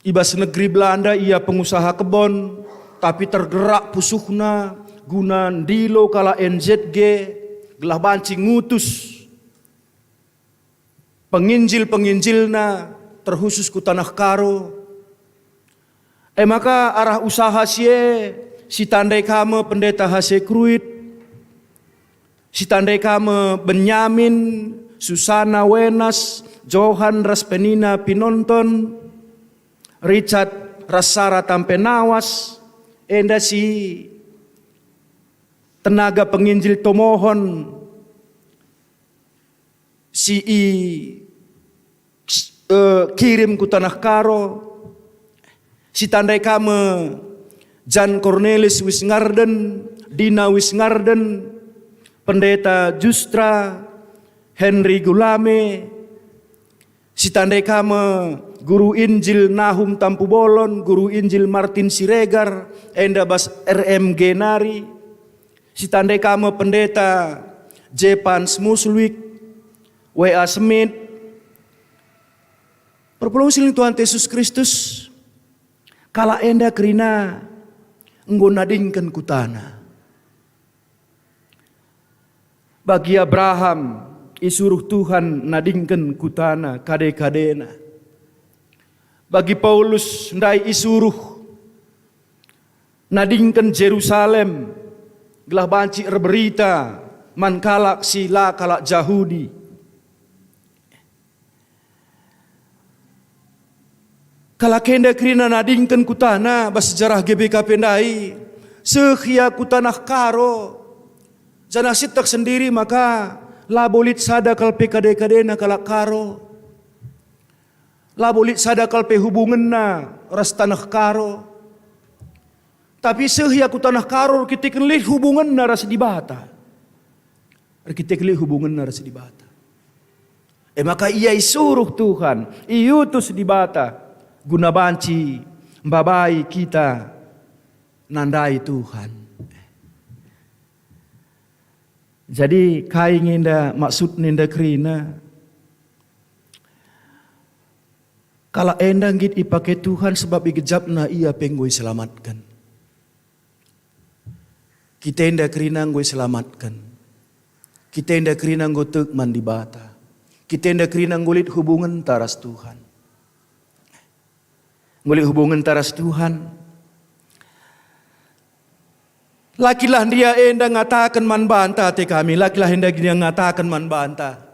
I bas negeri Belanda ia pengusaha kebon, tapi tergerak pusuhna guna ndilo kalak N Z G gelah banci ngutus penginjil-penginjilna terkhusus ku Taneh Karo. E maka arah usaha si e sitandai ka me Pendeta H C Kruit, sitandai ka me Benyamin, Susana Wenas, Johan ras Penina Pinonton, Richard ras Sara Tampenawas, enda si tenaga penginjil tomohon si i, eh, kirim ku Taneh Karo, sitandai ka me Jan Cornelis Wisngarden, Dina Wisngarden, Pendeta Justra, Henry Gulame, sitandai ka me Guru Injil Nahum Tampubolon, Guru Injil Martin Siregar, enda bas R M G nari, sitandai ka me Pendeta Jepan Smuslwik, W A Smith. Perpulung sining Tuhan Yesus Kristus, kalak enda kerina enggo nadingken kutana. Bagi Abraham, isuruh Tuhan nadingken kutana kade-kadena. Bagi Paulus, ndai isuruh nadingken Jerusalem gelah banci erberita man kalak si la kalak Jahudi. Kalak enda kerina nadingken kutana bas sejarah G B K P ndai, seh ia ku Taneh Karo, janah sieteh sendiri maka labo lit sada kal pe kade-kadena kalak Karo. Labo lit sada kal pe hubungenna ras Taneh Karo. Tapi seh ia ku Taneh Karo erkiteken lit hubungenna ras Dibata. Erkiteken lit hubungenna ras Dibata. E maka ia isuruh Tuhan, iutus Dibata guna banci mbabai kita nandai Tuhan. Jadi kai nge enda maksudna enda kerina? Kalak enda nggit ipake Tuhan sebab igejapna ia pe enggo iselamatken. Kita enda kerina enggo iselamatken. Kita enda kerina enggo tek man Dibata. Kita enda kerina enggo lit hubungenta ras Tuhan. Enggo lit hubungenta ras Tuhan. La kin lah ndia enda ngataken man banta ate kami, la kin lah enda ndia ngataken man banta.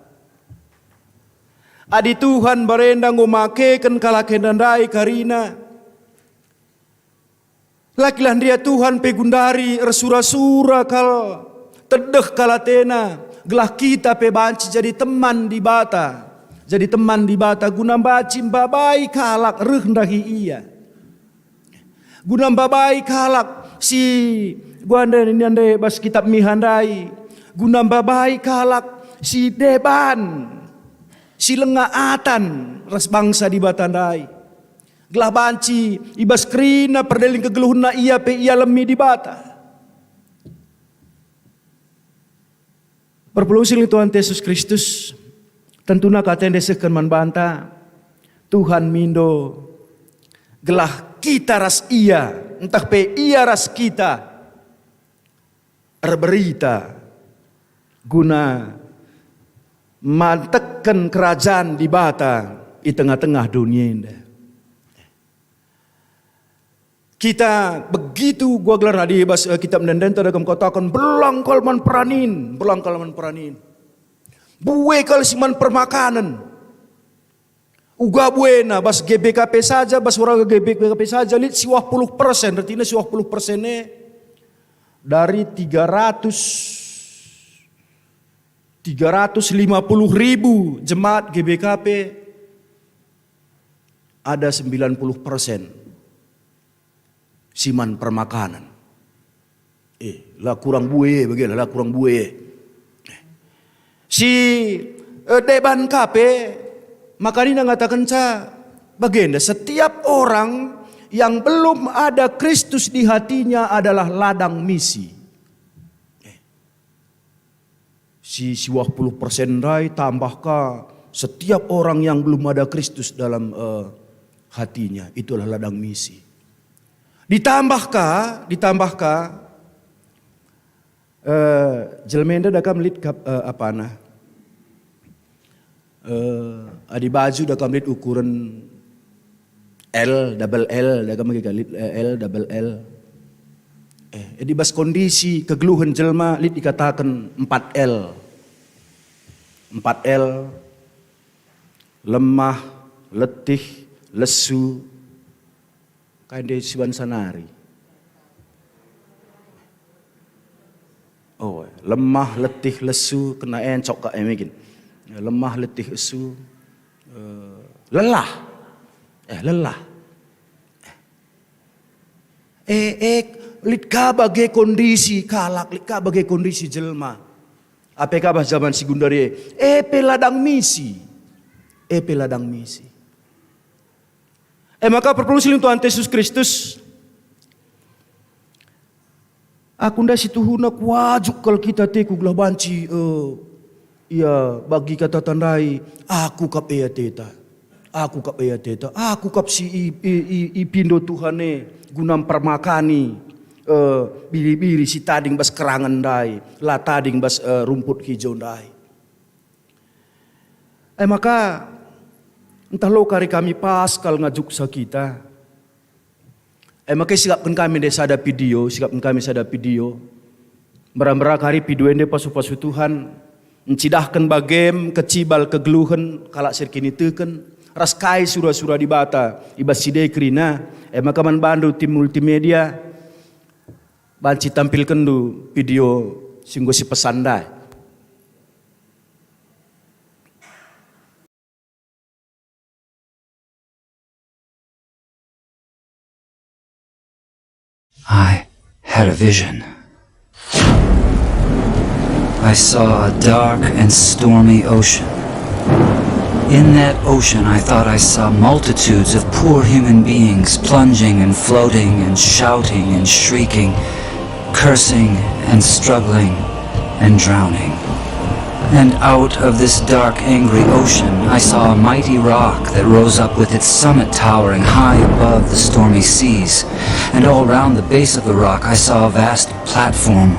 Adi Tuhan mbarenda enggo makeken kalak enda ndai kerina, la kin lah ndia Tuhan pe gundari ersura-sura kal, tedeh kal atena, gelah kita pe banci jadi teman Dibata, jadi teman Dibata guna banci mbabai kalak reh ndahi Ia. Guna mbabai kalak si, gua ndai, ndai bas kitab Miha ndai, guna mbabai kalak si deban, si langa atan ras bangsa Dibata ndai. Gelah banci i bas kerina perdelin kegeluhenna ia pe ialemi Dibata. Perpulung sining Tuhan Yesus Kristus, tentuna kata enda isehken man banta, Tuhan mindo gelah kita ras Ia, ntah pe Ia ras kita erberita guna mantekken kerajan Dibata i tengah-tengah doni enda. Kita begitu gua gelarna di bas, eh, kitab enda-enda dagem kataken, "Belang kal man peranin, belang kal man peranin. Bue kal si man permakanen." Uga buena bas G B K P saja, bas warga G B K P saja lit siwah puluh persen, ertina siwah puluh persen e dari tiga ratus, tiga ratus lima puluh ribu jemaat G B K P, ada sembilan puluh persen si man permakanen. Eh, la kurang bue e, bage la, la kurang bue e. Si, eh, deban ka pe, maka nina ngatakenca bagenda, setiap orang yang belum ada Kristus di hatinya adalah ladang misi. Eh, si, si wah puluh persen ndai tambah ka, setiap orang yang belum ada Kristus dalam, eh, hatinya, itulah ladang misi. Ditambah ka, ditambah ka, Eh, jelma enda da kam lit kap, eh, apana? Eh, adi baju da kam lit ukuren L, double L, da kam lit, eh, L, double L. Eh, adi bas kondisi kegeluhen jelma lit ikataken empat L. Empat L, lemah, letih, lesu. Kai nde siban sanari. Oh, lemah, letih, lesu, kena encok ka, eh, mungkin. Lemah, letih, lesu, eh, lelah. Eh, lelah. Eh, eh, lit ka bage kondisi kalak, lit ka bage kondisi jelma. Ape ka bas zaman si gundari e? Eh, pe ladang misi. Eh, pe ladang misi. E maka perpulung si lit Tuhan Jesus Kristus, aku ndai situhuna kuajuk kal kita ateku gelah banci, eh, ia bagi kata tandai, aku kap e ateta, aku kap e ateta, aku kap si i, i, i, ipindo Tuhan e guna mpermakani, eh, biri-biri si tading bas kerangen ndai, la tading bas, eh, rumput hijau ndai. E maka, ntah lo kari kami pas kal ngajuksa kita. E maka isikapken kami ndai sada video, isikapken kami sada video. Mbera-mbera kari video ende pasu-pasu Tuhan, ncidahken bagem kecibal kegeluhen kalak si erkiniteken, ras kai sura-sura Dibata i bas si ndai kerina. E maka man bandu tim multimedia, banci tampilkenndu video si enggo sipesan ndai. I had a vision. I saw a dark and stormy ocean. In that ocean, I thought I saw multitudes of poor human beings plunging and floating and shouting and shrieking, cursing and struggling and drowning. And out of this dark, angry ocean, I saw a mighty rock that rose up with its summit towering high above the stormy seas. And all round the base of the rock, I saw a vast platform.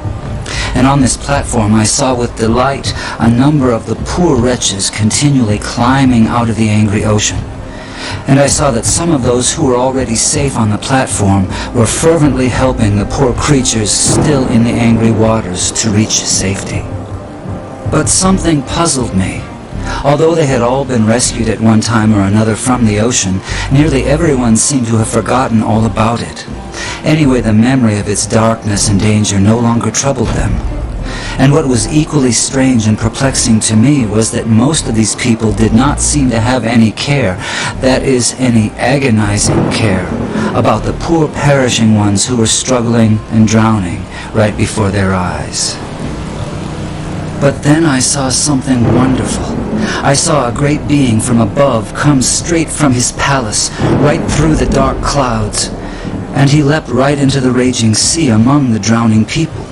And on this platform, I saw with delight a number of the poor wretches continually climbing out of the angry ocean. And I saw that some of those who were already safe on the platform were fervently helping the poor creatures still in the angry waters to reach safety. But something puzzled me. Although they had all been rescued at one time or another from the ocean, nearly everyone seemed to have forgotten all about it. Anyway, the memory of its darkness and danger no longer troubled them. And what was equally strange and perplexing to me was that most of these people did not seem to have any care, that is, any agonizing care, about the poor perishing ones who were struggling and drowning right before their eyes. But then I saw something wonderful. I saw a great being from above come straight from his palace, right through the dark clouds, and he leapt right into the raging sea among the drowning people.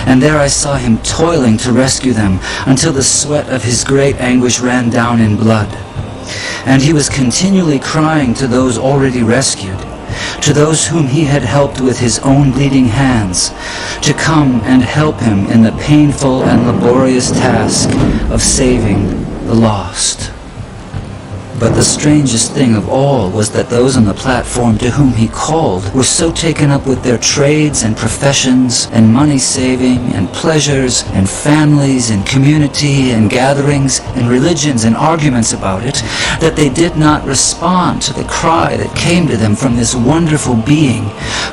And there I saw him toiling to rescue them until the sweat of his great anguish ran down in blood. And he was continually crying to those already rescued, to those whom he had helped with his own bleeding hands, to come and help him in the painful and laborious task of saving the lost. But the strangest thing of all was that those on the platform to whom he called were so taken up with their trades and professions and money saving and pleasures and families and community and gatherings and religions and arguments about it that they did not respond to the cry that came to them from this wonderful being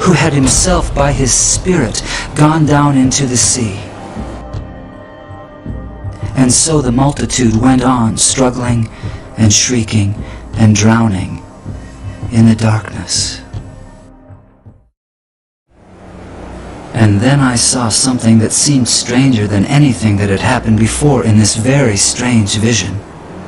who had himself by his Spirit gone down into the sea. And so the multitude went on struggling and shrieking and drowning in the darkness. And then I saw something that seemed stranger than anything that had happened before in this very strange vision.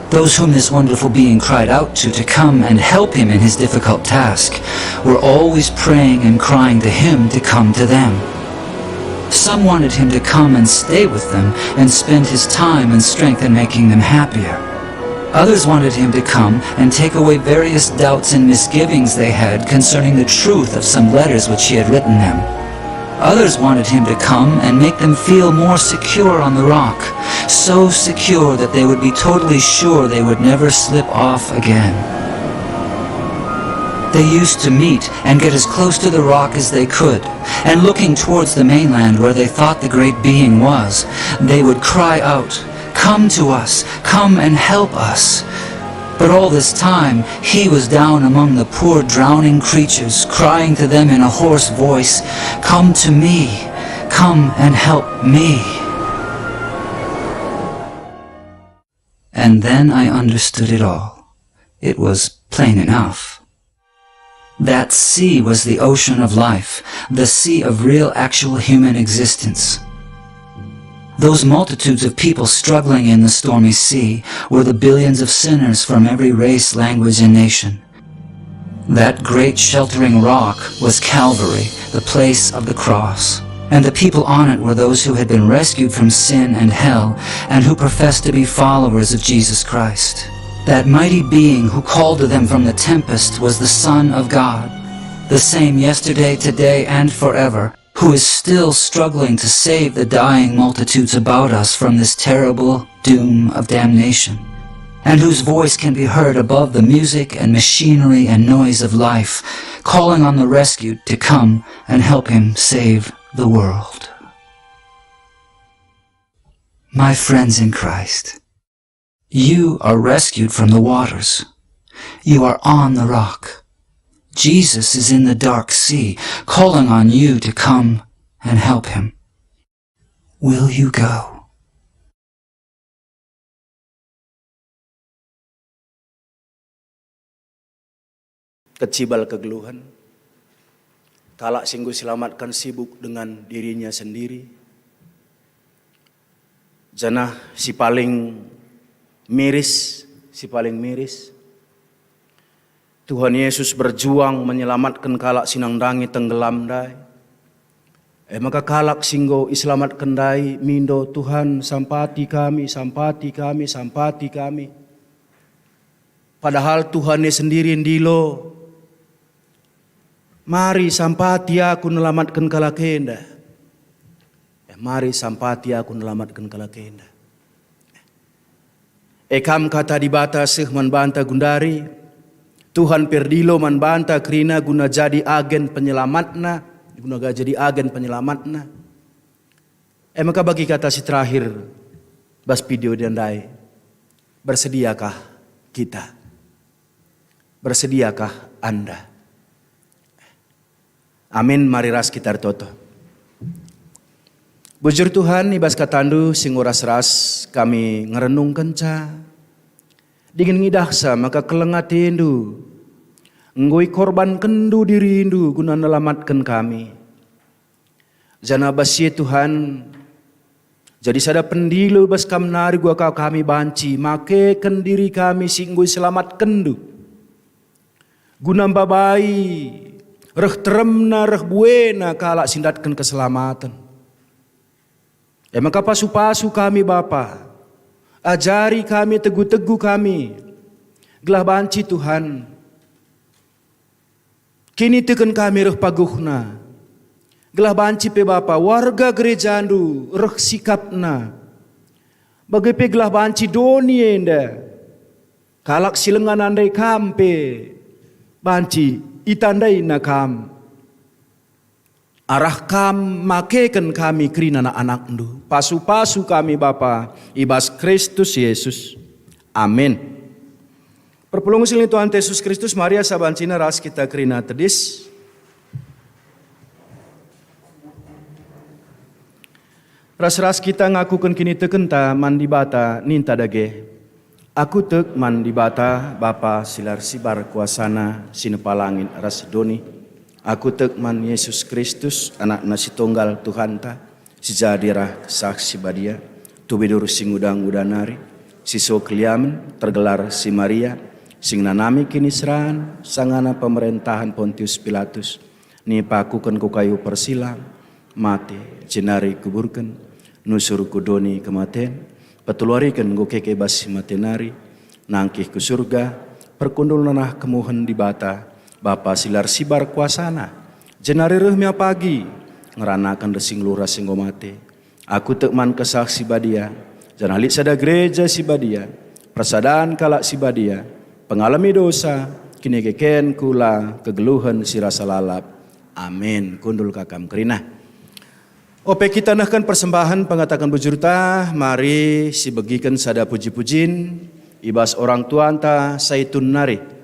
Those whom this wonderful being cried out to, to come and help him in his difficult task, were always praying and crying to him to come to them. Some wanted him to come and stay with them and spend his time and strength in making them happier. Others wanted him to come and take away various doubts and misgivings they had concerning the truth of some letters which he had written them. Others wanted him to come and make them feel more secure on the rock, so secure that they would be totally sure they would never slip off again. They used to meet and get as close to the rock as they could, and looking towards the mainland where they thought the great being was, they would cry out, "Come to us, come and help us." But all this time he was down among the poor drowning creatures, crying to them in a hoarse voice, "Come to me, come and help me." And then I understood it all. It was plain enough. That sea was the ocean of life, the sea of real, actual human existence. Those multitudes of people struggling in the stormy sea were the billions of sinners from every race, language, and nation. That great sheltering rock was Calvary, the place of the cross. And the people on it were those who had been rescued from sin and hell, and who professed to be followers of Jesus Christ. That mighty being who called to them from the tempest was the Son of God, the same yesterday, today, and forever, who is still struggling to save the dying multitudes about us from this terrible doom of damnation, and whose voice can be heard above the music and machinery and noise of life, calling on the rescued to come and help him save the world. My friends in Christ, you are rescued from the waters. You are on the rock. Jesus is in the dark sea, calling on you to come and help him. Will you go? Kecibal kegeluhen, kalak si enggo iselamatken sibuk dengan dirinya sendiri, janah si paling miris, si paling miris, Tuhan Yesus berjuang menyelamatken kalak si nandangi tenggelam ndai. E maka kalak si enggo iselamatken ndai mindo, "Tuhan, sampati kami, sampati kami, sampati kami." Padahal Tuhan e sendiri ndilo, "Mari sampati aku nelamatken kalak enda. Eh, mari sampati aku nelamatken kalak enda." E kam kata Dibata seh man banta gundari, Tuhan pe erdilo man banta kerina guna jadi agen penyelamatna, guna ga-, jadi agen penyelamatna. E maka bagi kata si terakhir bas video ndai, bersediakah kita? Bersediakah Anda? Amin, mari ras kita ertoto. Bujur Tuhan, i bas kataNdu si enggo ras-ras kami ngerenungkenca, dingen ngidahsa maka keleng ateNdu enggo ikorbankenNdu diriNdu guna nelamatken kami. Janah bas si e Tuhan, jadi sada pendilo bas Kam nari guna kami banci makeken diri kami si enggo iselamatkenNdu, guna mbabai reh teremna reh buena kalak si ndatken keselamaten. E maka pasu-pasu kami, Bapa, ajari kami, tegu-tegu kami, gelah banci, Tuhan, kiniteken kami reh paguhna, gelah banci pe, Bapa, warga gerejaNdu reh sikapna, bage pe gelah banci doni enda kalak si langa nandai Kam pe banci itandaina Kam. Arah Kam makeken kami kerina anak-anakNdu. Pasu-pasu kami, Bapa, i bas Kristus Yesus. Amin. Perpulungen si lit Tuhan Yesus Kristus, mari asa banci ras kita kerina tedis. Ras-ras kita ngakuken kinitekenta man Dibata, ninta dage, "Aku tek man Dibata, Bapa si la ersibar kuasaNa, si nepa langit ras doni, Aku tek man Yesus Kristus, Anakna si Tunggal Tuhanta, si jadi rah Kesah Si Badia, tubidur si nguda-nguda nari, si so keliamen, tergelar si Maria, si ngenanami kiniseran, sangana pemerentahen Pontius Pilatus, nipakuken ku kayu persilang, mate, jenari kuburken, nusur ku doni kematen, peteluariken enggo keke bas si mate nari, nangkih ku Surga, perkundul nanah kemuhen Dibata, Bapa si la ersibar kuasana, jenari reh me pagi, ngeranaken ras si nggeluh ras si enggo mate. Aku tek man Kesah Si Badia, janah lit sada gereja si badia, persadan kalak si badia, pengalemi dosa, kinekeken kula, kegeluhen si rasa lalap. Amin. Kundul ka kam kerina. Ope kita nehken persembahen pengataken bujurta, mari sibegiken sada puji-pujin i bas orang tuanta Saitun nari.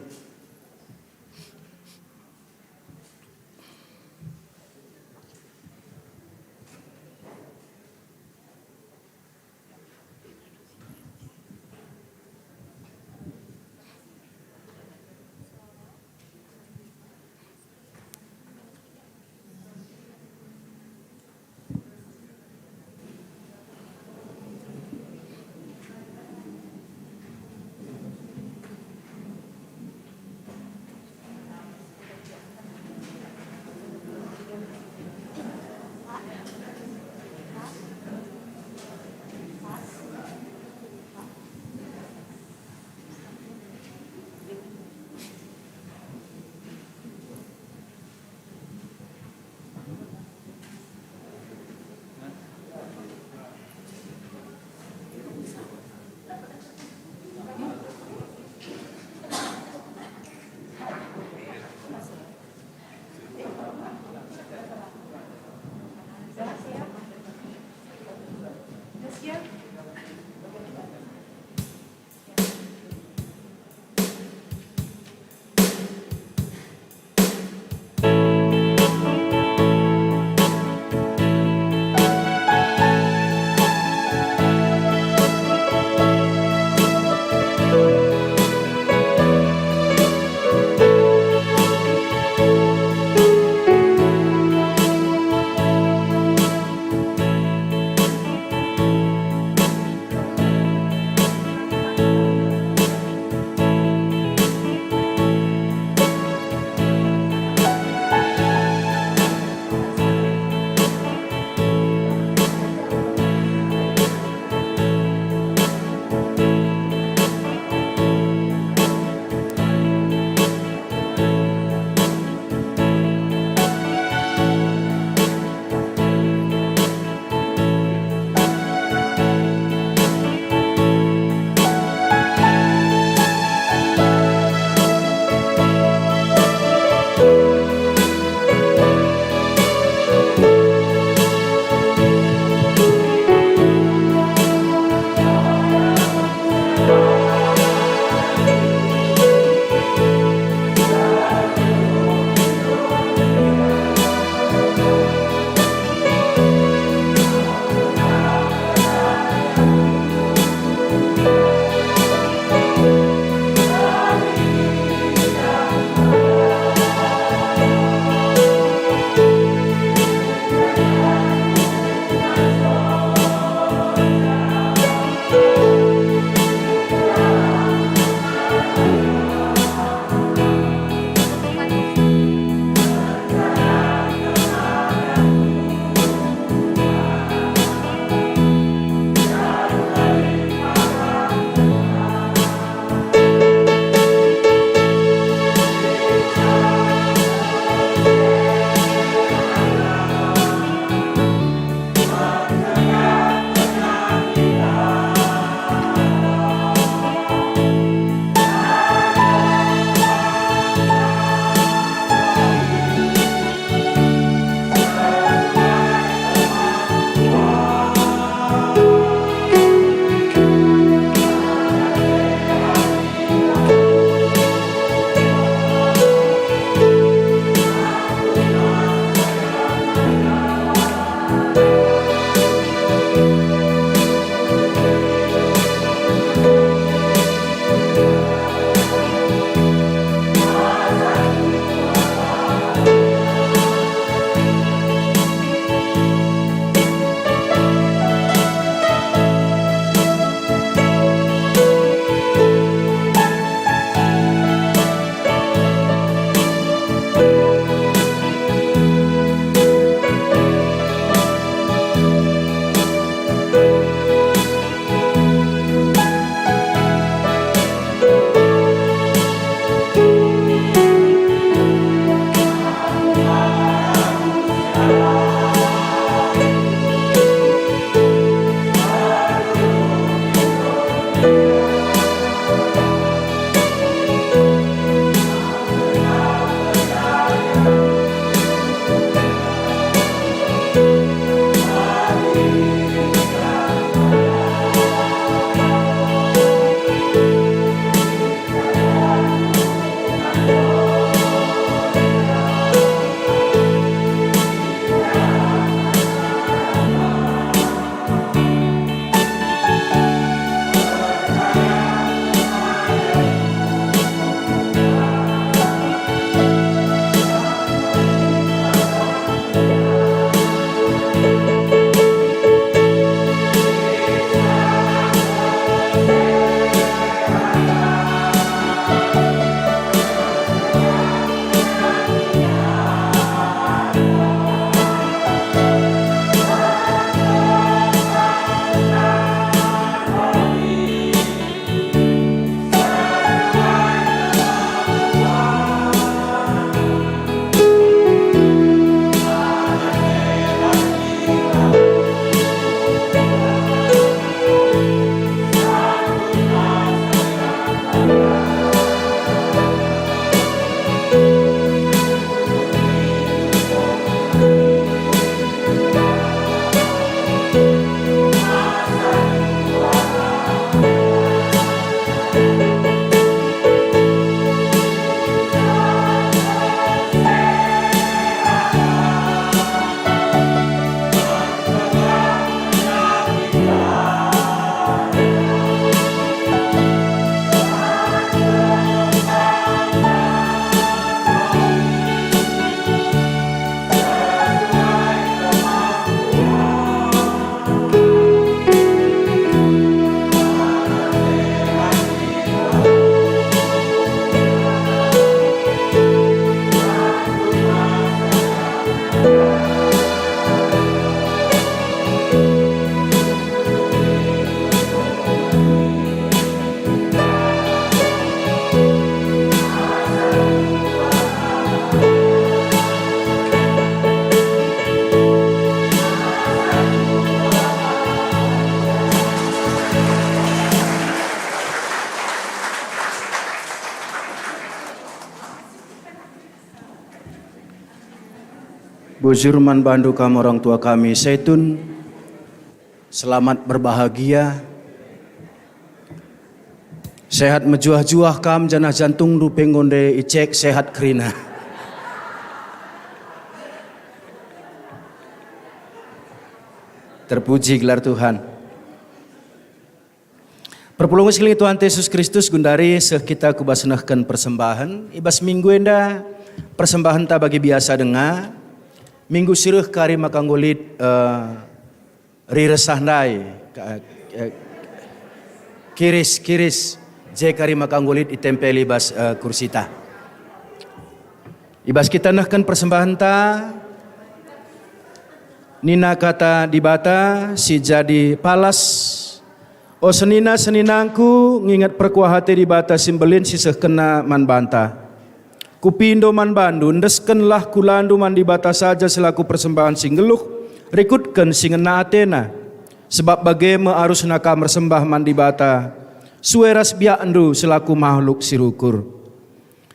Bujur man bandu kam orang tua kami, Saitun. Selamat berbahagia. Sehat mejuah-juah kam, janah jantungndu pe enggo nde icek sehat kerina. Terpuji gelar Tuhan. Perpulungen si kekelengen Tuhan Yesus Kristus, gundari seh kita ku bas nehken persembahen. I bas minggu enda, persembahenta bagi biasa denga. Minggu si reh kari maka enggo lit, eh, ririh sah ndai, ka-, eh, kiris, kiris, je kari maka enggo lit itempeli bas, eh, kursita. I bas kita nehken persembahenta, nina kata Dibata si jadi palas, "O senina-seninangku, nginget perkuah ate Dibata si mbelin si sehkenna man banta." Kupindo man bandu, endeskenlah kulandu man Dibata saja selaku persembahen si nggeluh, rikutken si ngena atena. Sebab bage me arusna kam ersembah man Dibata, sue ras biakndu selaku mahluk si rukur.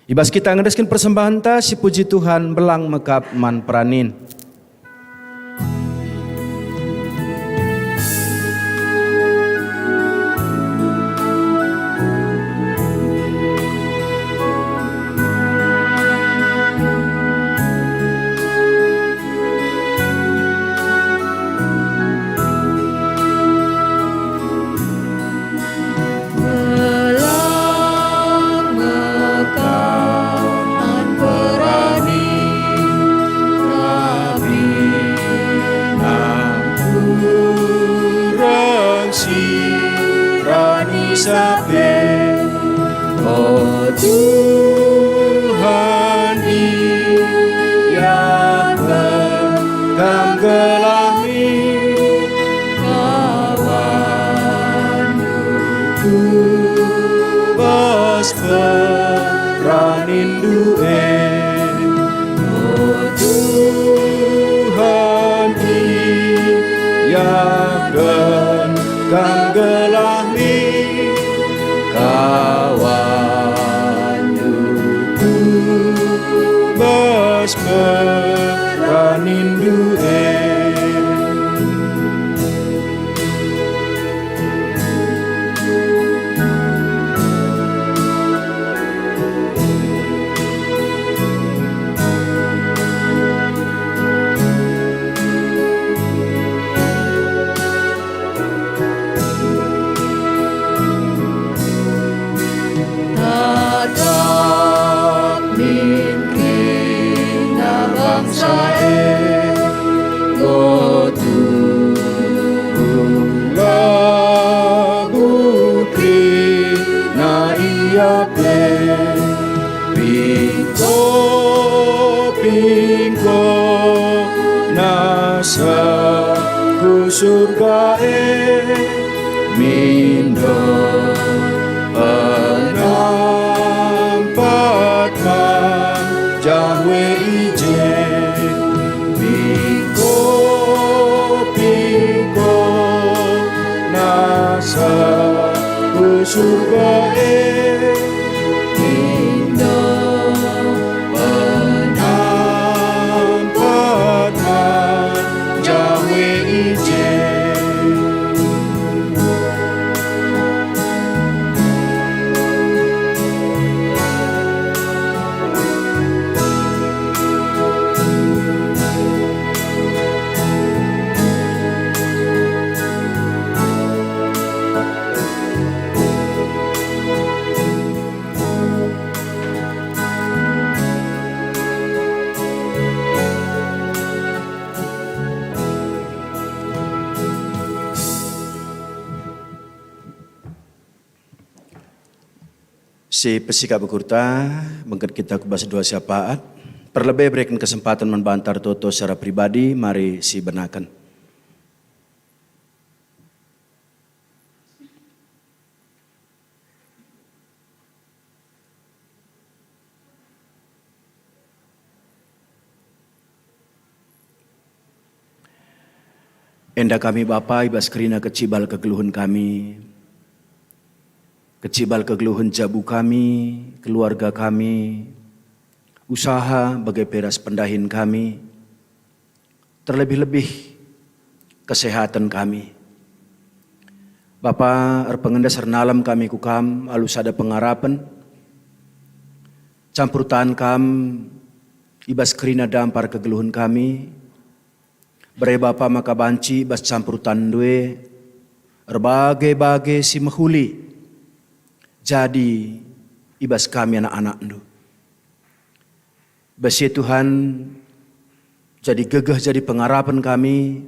I bas kita ngendesken persembahenta, sipuji Tuhan, mbelang me kap man peranin. Melang mekam man peranin kami, nampula si rani sape. O Tuhan, iahken Kam gelahmi, kawan ku bas peraninNdu e. O Tuhan, iahken Kam gelahmi, kawan ku bas peraninNdu e. Tatap min kerina bangsa e, enggo turun lagu kerina ia pe. Pingko-pingko nasa ku Surga e, mindo penampat man Jahwe i je. Pingko-pingko nasa ku Surga e, mindo penampat Si pesikap ukurta, bengket kita ku bas doa syafaat. Perlebe bereken kesempaten man banta ertoto secara pribadi, mari sibenaken. Enda kami Bapa, i bas kerina kecibal kegeluhen kami, kecibal kegeluhen jabu kami, keluarga kami, usaha bage pe ras pendahin kami, terlebih-lebih kesehaten kami. Bapa, erpengendes ernalem kami ku Kam alu sada pengarapen, campur tan Kam i bas kerina dampar kegeluhen kami. Bere Bapa maka banci i bas campur tanNdu e erbage-bage si mehuli jadi i bas kami anak-anakNdu. Bas e Tuhan, jadi gegeh, jadi pengarapen kami,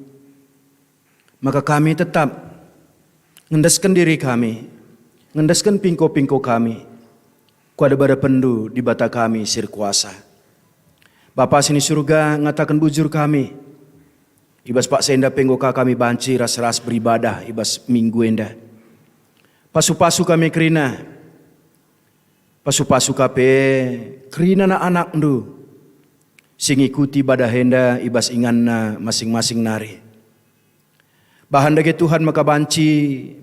maka kami tetap ngendesken diri kami, ngendesken pingko-pingko kami ku adepen-adepenNdu, Dibata kami si erkuasa. Bapa si ni Surga, ngataken bujur kami, i bas paksa enda pe enggo ka kami banci ras-ras beribadah i bas minggu enda. Pasu-pasu kami kerina, pasu-pasu ka pe kerina anak-anakNdu si ngikuti ibadah enda i bas inganna masing-masing nari. Bahan dage Tuhan maka banci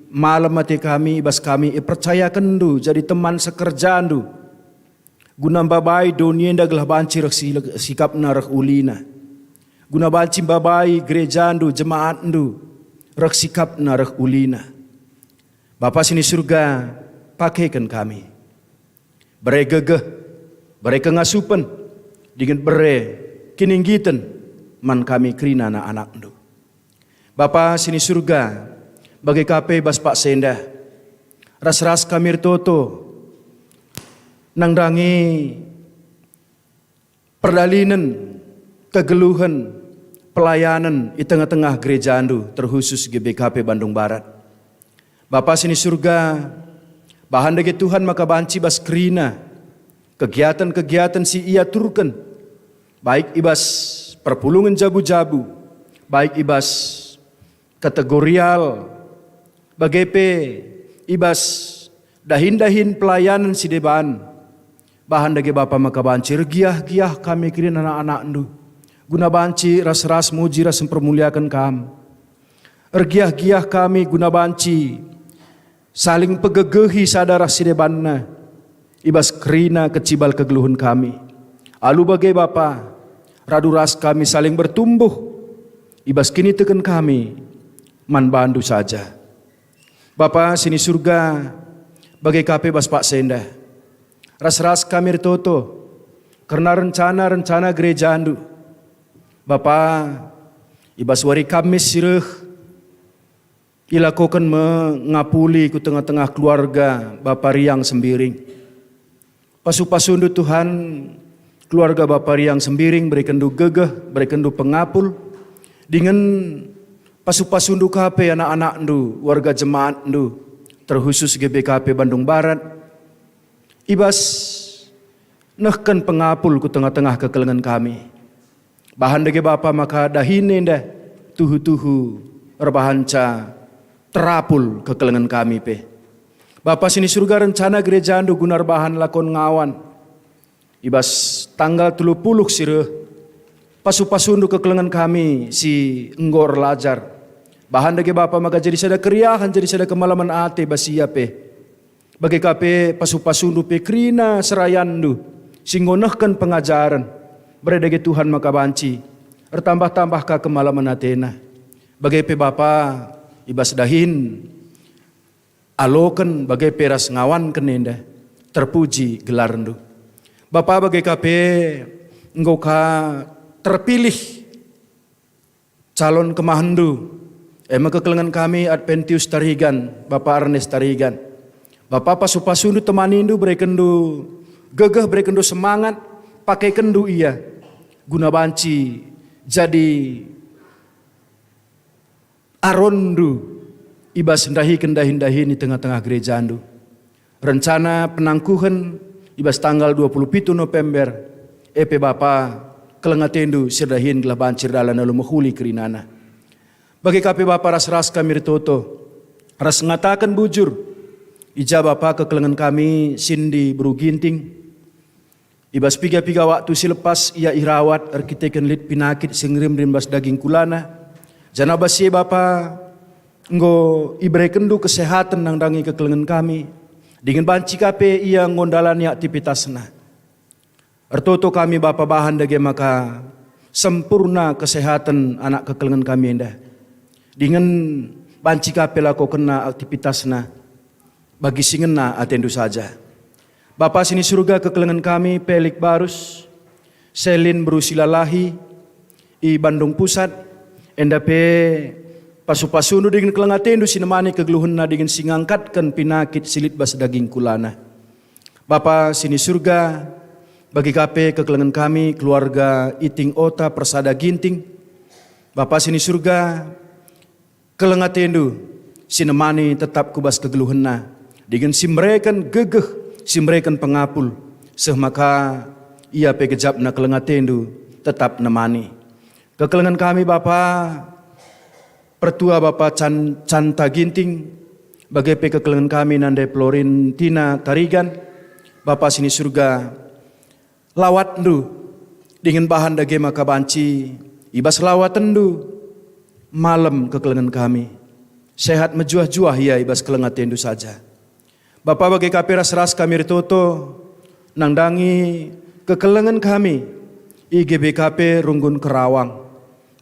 malem ate kami i bas kami ipercayakenNdu jadi teman sekerjaNdu, guna mbabai doni enda gelah banci reh si-, sikapna reh ulina, guna banci mbabai gerejaNdu, jemaatNdu, reh sikapna reh ulina. Bapa si ni Surga, pakeken kami. Bere gegeh, bere kengasupen, dingen bere kininggiten man kami kerina anak-anakNdu. Bapa si ni Surga, bage ka pe bas paksa enda, ras-ras kami ertoto nandangi perdalinen, kegeluhen, pelayanen i tengah-tengah gerejaNdu, terkhusus G B K P Bandung Barat. Bapa si ni Surga, bahan dage Tuhan maka banci bas kerina kegiaten-kegiaten si iaturken, baik i bas perpulungen jabu-jabu, baik i bas kategorial, bage pe i bas dahin-dahin pelayanen si deban. Bahan dage Bapa maka banci ergiah-giah kami kerina anak-anakNdu, guna banci ras-ras muji ras mpermuliaken Kam. Ergiah-giah kami guna banci saling pegegehi sada ras si debanna i bas kerina kecibal kegeluhen kami. Alu bage Bapa, radu ras kami saling bertumbuh i bas kiniteken kami man baNdu saja. Bapa si ni Surga, bage ka pe bas paksa enda, ras-ras kami ertoto kerna rencana-rencana gerejaNdu. Bapa, i bas wari Kamis si reh, ilakoken me ngapuli ku tengah-tengah keluarga Bapa Riang Sembiring. Pasu-pasuNdu Tuhan, keluarga Bapa Riang Sembiring berekenNdu gegeh, berekenNdu pengapul, dingen pasu-pasuNdu ka pe anak-anakNdu, warga jemaatNdu, terkhusus G B K P Bandung Barat, i bas nehken pengapul ku tengah-tengah kekelengen kami. Bahan dage Bapa maka dahin enda tuhu-tuhu erbahanca terapul kekelengen kami pe. Bapa si ni Surga, rencana gerejaNdu guna erbahan lakon ngawan i bas tanggal telu puluh si reh, pasu-pasuNdu kekelengen kami si enggo erlajar. Bahan dage Bapa maka jadi sada keriahen, jadi sada kemalemen ate bas ia pe. Bage ka pe pasu-pasuNdu pe kerina serayanNdu si enggo nehken pengajaren, bere dage Tuhan maka banci ertambah-tambah ka kemalemen atena. Bage pe Bapa, i bas dahin aloken bage pe ras ngawanken enda, terpuji gelarNdu. Bapa, bage ka pe enggo ka terpilih calon kemahenNdu, e me kekelengen kami Adventius Tarigan, Bapa Ernest Tarigan. Bapa, pasu-pasuNdu temanindu, berekenNdu gegeh, berekenNdu semangat, pakekenndu ia guna banci jadi aronNdu i bas ndahiken dahin-dahin i tengah-tengah gerejaNdu. rencana penangkuhen i bas tanggal dua puluh pitu November, e pe Bapa, keleng atendu si erdahin gelah banci erdalan alu mehuli kerinana. Bage ka pe Bapa ras-ras kami ertoto, ras ngataken bujur, i ja Bapa kekelengen kami Sindi beru Ginting, i bas piga-piga waktu si lepas ia irawat erkiteken lit pinakit si ngerimrim bas daging kulana, janah bas si e Bapa enggo iberekenndu kesehaten nandangi kekelengen kami, dingen banci ka pe ia enggo ndalani aktivitasna. Ertoto kami Bapa bahan dage maka sempurna kesehaten anak kekelengen kami enda, dingen banci ka pe lakokenna aktivitasna bagi si ngena atendu saja. Bapa si ni Surga, kekelengen kami Pelik Barus, Selin beru Silalahi i Bandung Pusat, enda pe pasu-pasundu dingen keleng atendu si nemani kegeluhenna dingen si ngangkatken pinakit si lit bas daging kulana. Bapa si ni Surga, bagi ka pe kekelengen kami keluarga Iting Ota Persada Ginting. Bapa si ni Surga, keleng atendu si nemani tetap ku bas kegeluhenna, dingen si mereken gegeh, si mereken pengapul, seh maka ia pe gejapna keleng atendu tetap nemani. Kekelengen kami Bapa, Pertua Bapa Can-, Canta Ginting, bage pe kekelengen kami Nande Florentina Tarigan, Bapa si ni Surga, lawatndu, dingen bahan dage maka banci i bas lawatenndu malem kekelengen kami. Sehat mejuah-juah ia i bas keleng atendu saja. Bapa, bage ka pe ras-ras kami ertoto nandangi kekelengen kami i G B K P Runggun Kerawang.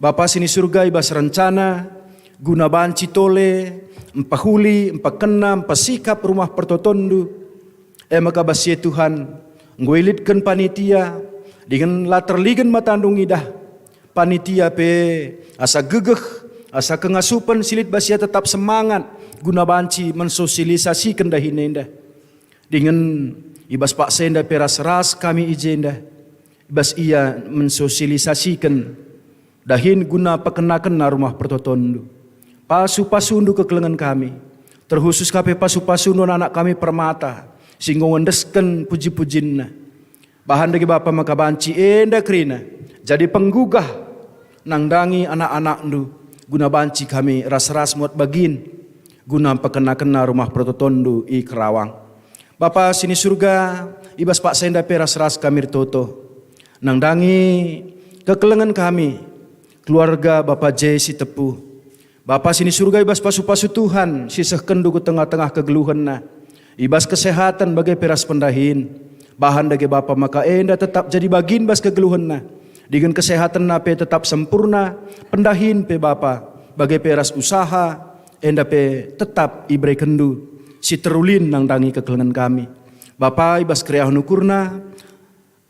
Bapa si ni Surga, i bas rencana guna banci tole, mpehuli, mpekena, mpesikap rumah pertotonndu, e maka bas si e Tuhan, enggo ilitken panitia, dingen la terligen matandu ngidah panitia pe asa gegeh, asa kengasupen si lit bas ia tetap semangat guna banci mensosialisasiken dahin enda. Dingen i bas paksa enda pe ras-ras kami i jenda, i bas ia mensosialisasiken dahin guna pekenakenna rumah pertotonndu. Pasu-pasundu kekelengen kami, terkhusus ka pe pasu-pasundu anak-anak kami Permata, si enggo ngendesken puji-pujinna. Bahan dage Bapa maka banci enda kerina jadi penggugah nandangi anak-anakndu, guna banci kami ras-ras muat bagin, guna mpekenakena rumah pertotonndu i Kerawang. Bapa si ni Surga, i bas paksa enda pe ras-ras kami ertoto nandangi kekelengen kami, keluarga Bapa J Sitepu. Bapa si ni Surga, i bas pasu-pasu Tuhan si sehkenndu ku tengah-tengah kegeluhenna, i bas kesehaten bage pe ras pendahin, bahan dage Bapa maka enda tetap jadi bagin bas kegeluhenna, dingen kesehatenna pe tetap sempurna, pendahin pe Bapa, bage pe ras usaha enda pe tetap iberekenndu si terulin nandangi kekelengen kami. Bapa, i bas keriahen ukurna,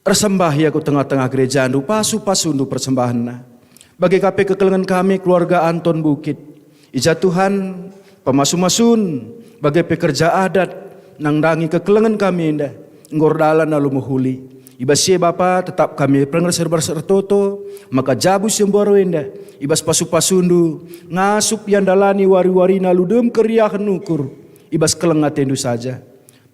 ersembah ia ku tengah-tengah gerejandu, pasu-pasundu persembahenna. Bage ka pe kekelengen kami keluarga Anton Bukit. I ja Tuhan, pemasu-masun, bage pe kerja adat, nandangi kekelengen kami enda, enggo erdalan alu mehuli. I bas si e Bapa, tetap kami penggersir-gersir ertoto, maka jabu si mbaru enda, i bas pasu-pasundu, ngasup ia ndalani wari-warina alu dem keriahen ukur, i bas keleng atendu saja.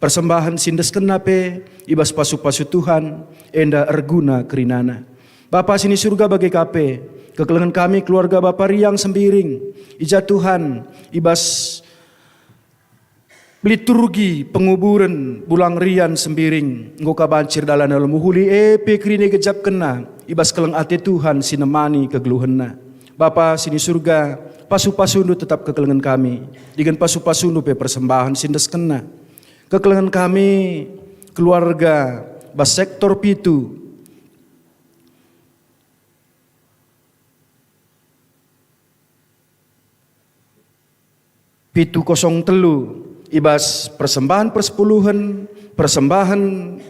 Persembahen si endeskenna pe i bas pasu-pasu Tuhan, enda erguna kerinana. Bapa si ni Surga, bage ka pe kekelengen kami keluarga Bapa Riang Sembiring, i ja Tuhan, i bas liturgi penguburen Bulang Rian Sembiring, enggo ka banci erdalan alu mehuli, e pe kerina igejapkenna i bas keleng ate Tuhan si nemani kegeluhenna. Bapa si ni Surga, pasu-pasundu tetap kekelengen kami, dingen pasu-pasundu pe persembahen si endeskenna. Kekelengen kami, keluarga, bas sektor pitu, pitu kosong telu, i bas persembahen persepuluhen, persembahen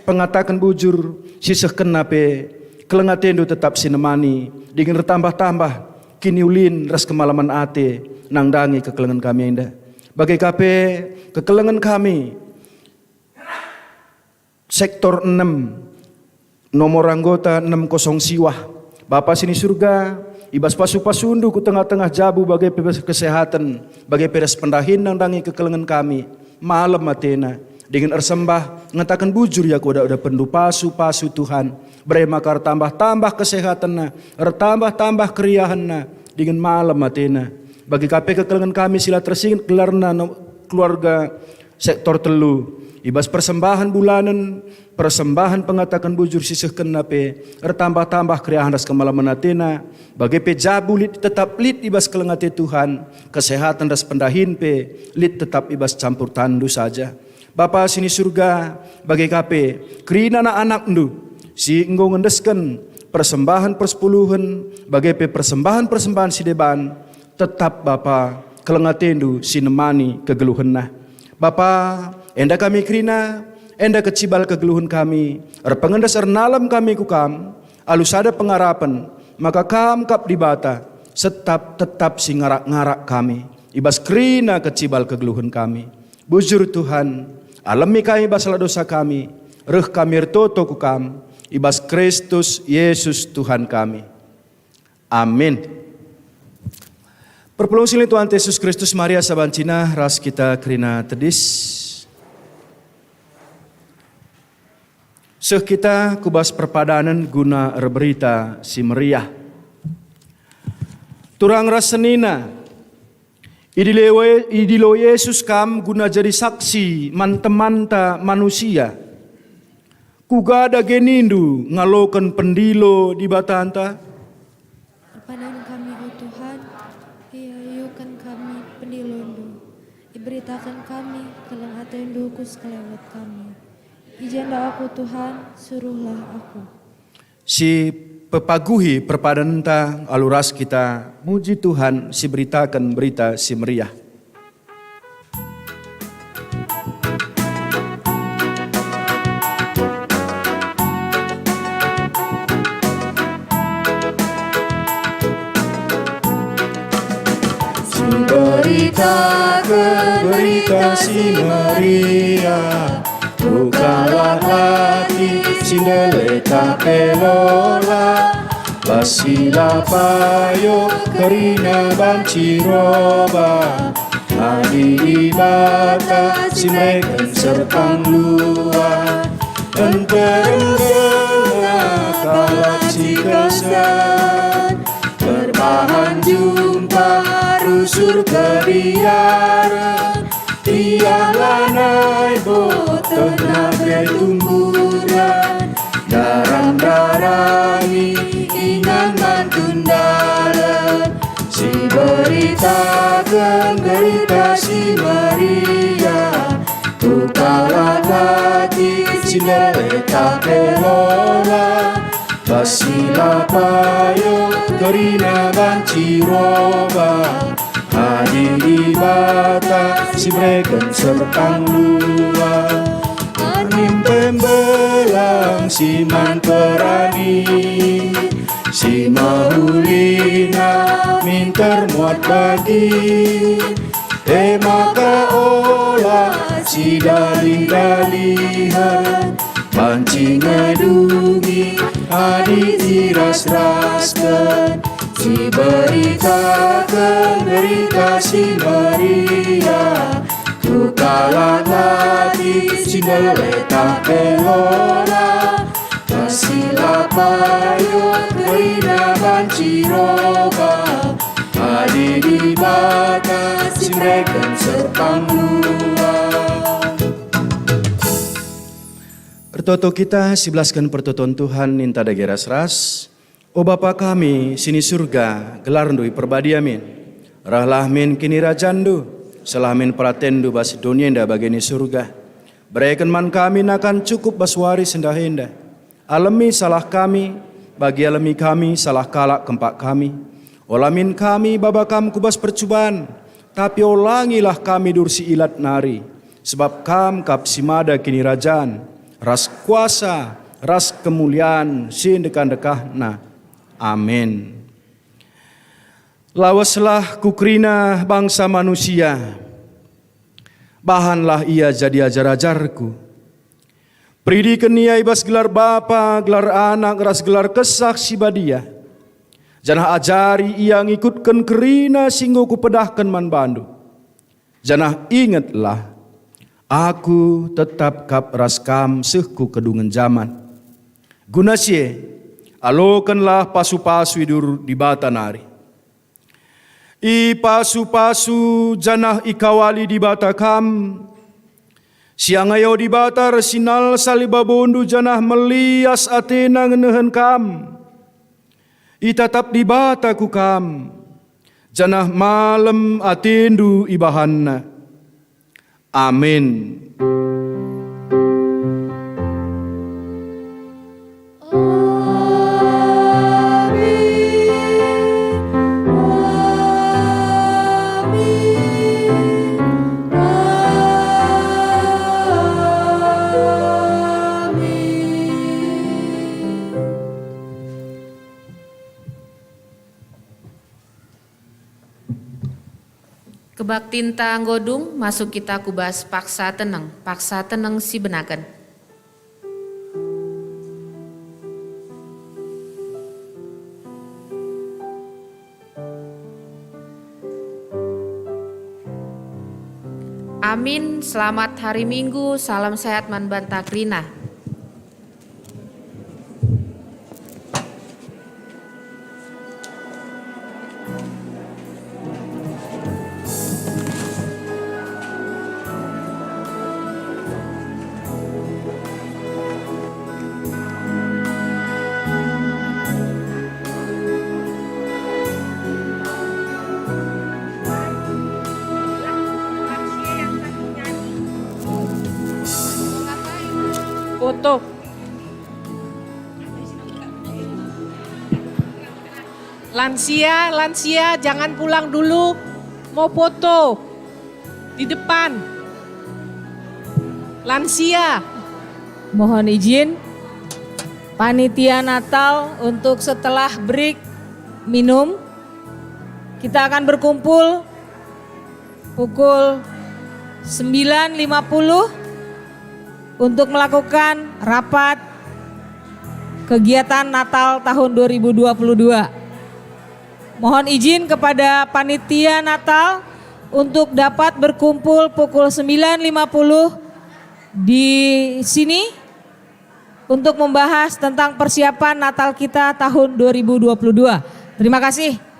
pengataken bujur, si sehkenna pe, keleng atendu tetap si nemani, dingen ertambah-tambah kiniulin ras kemalemen ate nandangi kekelengen kami enda. Bage ka pe kekelengen kami, sektor enem, nomor anggota enam kosong siwah. Bapa si ni Surga, i bas pasu-pasundu ku tengah-tengah jabu bage pe ras kesehaten, bage pe ras pendahin nandangi kekelengen kami, malem atena. dingen ersembah, ngataken bujur ia ku oda-odapenndu pasu-pasu Tuhan, bere maka ertambah-tambah kesehatenna, ertambah-tambah keriahenna, dingen malem atena. Bage ka pe kekelengen kami si la tersinget gelarna no-, keluarga sektor telu, i bas persembahen bulanen, persembahen pengataken bujur si sehkenna pe, ertambah-tambah keriahen ras kemalemen atena, bage pe jabu lit tetap lit i bas keleng ate Tuhan, kesehaten ras pendahin pe lit tetap i bas campur tanenndu saja. Bapa si ni Surga, bage ka pe kerina anak-anakndu si enggo ngendesken persembahen persepuluhen, bage pe persembahen-persembahen si deban, tetap Bapa, keleng atendu si nemani kegeluhenna. Bapa, enda kami kerina, enda kecibal kegeluhen kami, erpengendes ernalem kami ku Kam, alu sada pengarapen, maka Kam kap Dibata, setap tetap si ngarak-ngarak kami, i bas kerina kecibal kegeluhen kami. Bujur Tuhan, alemi kami bas salah dosa kami, reh kami ertoto ku Kam, i bas Kristus Yesus Tuhan kami. Amin. Perpulungen si lit Tuhan Yesus Kristus, Maria sabancina ras kita kerina tedis. Seh kita ku bas perpadanen guna erberita si meriah. Turang ras senina, idilo, idilo Yesus kam guna jadi saksi man temanta manusia. Kuga dage nindu ngaloken pendilo Dibatanta? Erpadan kami, o Tuhan, iayuken kami pendilondu. Iberitaken kami keleng atendu ku sekelewet kami. I jenda aku, Tuhan, suruhlah aku. Si pepaguhi perpadanenta alu ras kita muji Tuhan, si beritaken berita si meriah. Si beritaken berita si meriah, tu kalak ate si ndelah tah pe lola, bas si la payo kerina banci roba. Adi Dibata si mereken serpang luar, nterem denga kalak si kesen, erbahan jumpa rusur kebiaren, ia lanai botehna pe tumburen, ndaran-ndarani ingan man tundalen. Si beritaken berita si meriah, tu kalak ate si ndelah tah pe lola, bas si la payo kerina banci roba. Adi Dibata si mereken serpang luar, arnim pe mbelang si man perani, si mehulina minter muat bagi. E maka ola sidaling-dalihen, banci ngedungi adi iras-rasken, si beritaken berita si meriah, tu kalak ate si ndelah tah pe lola, bas si la payo kerina banci roba. Adi Dibata si mereken serpang luar. Ertoto kita sibelasken pertoton Tuhan, ninta dage ras-ras. O Bapa kami si ni Surga, gelarNdu iperbadi amin. Rehlah min kinirajanNdu, sehlah min peratenNdu bas doni enda bage ni Surga. Bereken man kami nakan cukup bas wari si ndai enda. Alemi salah kami, bagi alemi kami salah kalak kempak kami. Ola min kami baba Kam ku bas percuban, tapi olangilah kami dur si ilat nari, sebab Kam kap si mada kinirajan, ras kuasa, ras kemulian si ndekah-ndekahna. Amin. Laweslah ku kerina bangsa manusia, bahanlah ia jadi ajar-ajarKu. Peridiken ia i bas gelar Bapa, gelar Anak, ras gelar Kesah Si Badia, janah ajari ia ngikutken kerina si enggo Kupedahken man bandu. Janah ingetlah, Aku tetap kap ras kam seh ku kedungen jaman. Guna si e, alokenlah pasu-pasu i Dibata nari. Ipasu-pasu janah ikawali Dibata kam, si angayo Dibata ersinalsal i babondu janah melias atena ngenehen kam. Itatap Dibata ku kam, janah malem atendu ibahanNa. Amin. Kebaktinta enggo dung, masuk kita ku bas paksa teneng, paksa teneng si benaken. Amin, selamat hari Minggu, salam sehat man banta kerina. Foto. Lansia, lansia, jangan pulang dulu. Mau foto di depan. Lansia. Mohon izin, panitia Natal, untuk setelah break minum, kita akan berkumpul pukul sembilan lima puluh untuk melakukan rapat kegiatan Natal tahun dua ribu dua puluh dua. Mohon izin kepada panitia Natal untuk dapat berkumpul pukul sembilan lima puluh di sini untuk membahas tentang persiapan Natal kita tahun dua ribu dua puluh dua. Terima kasih.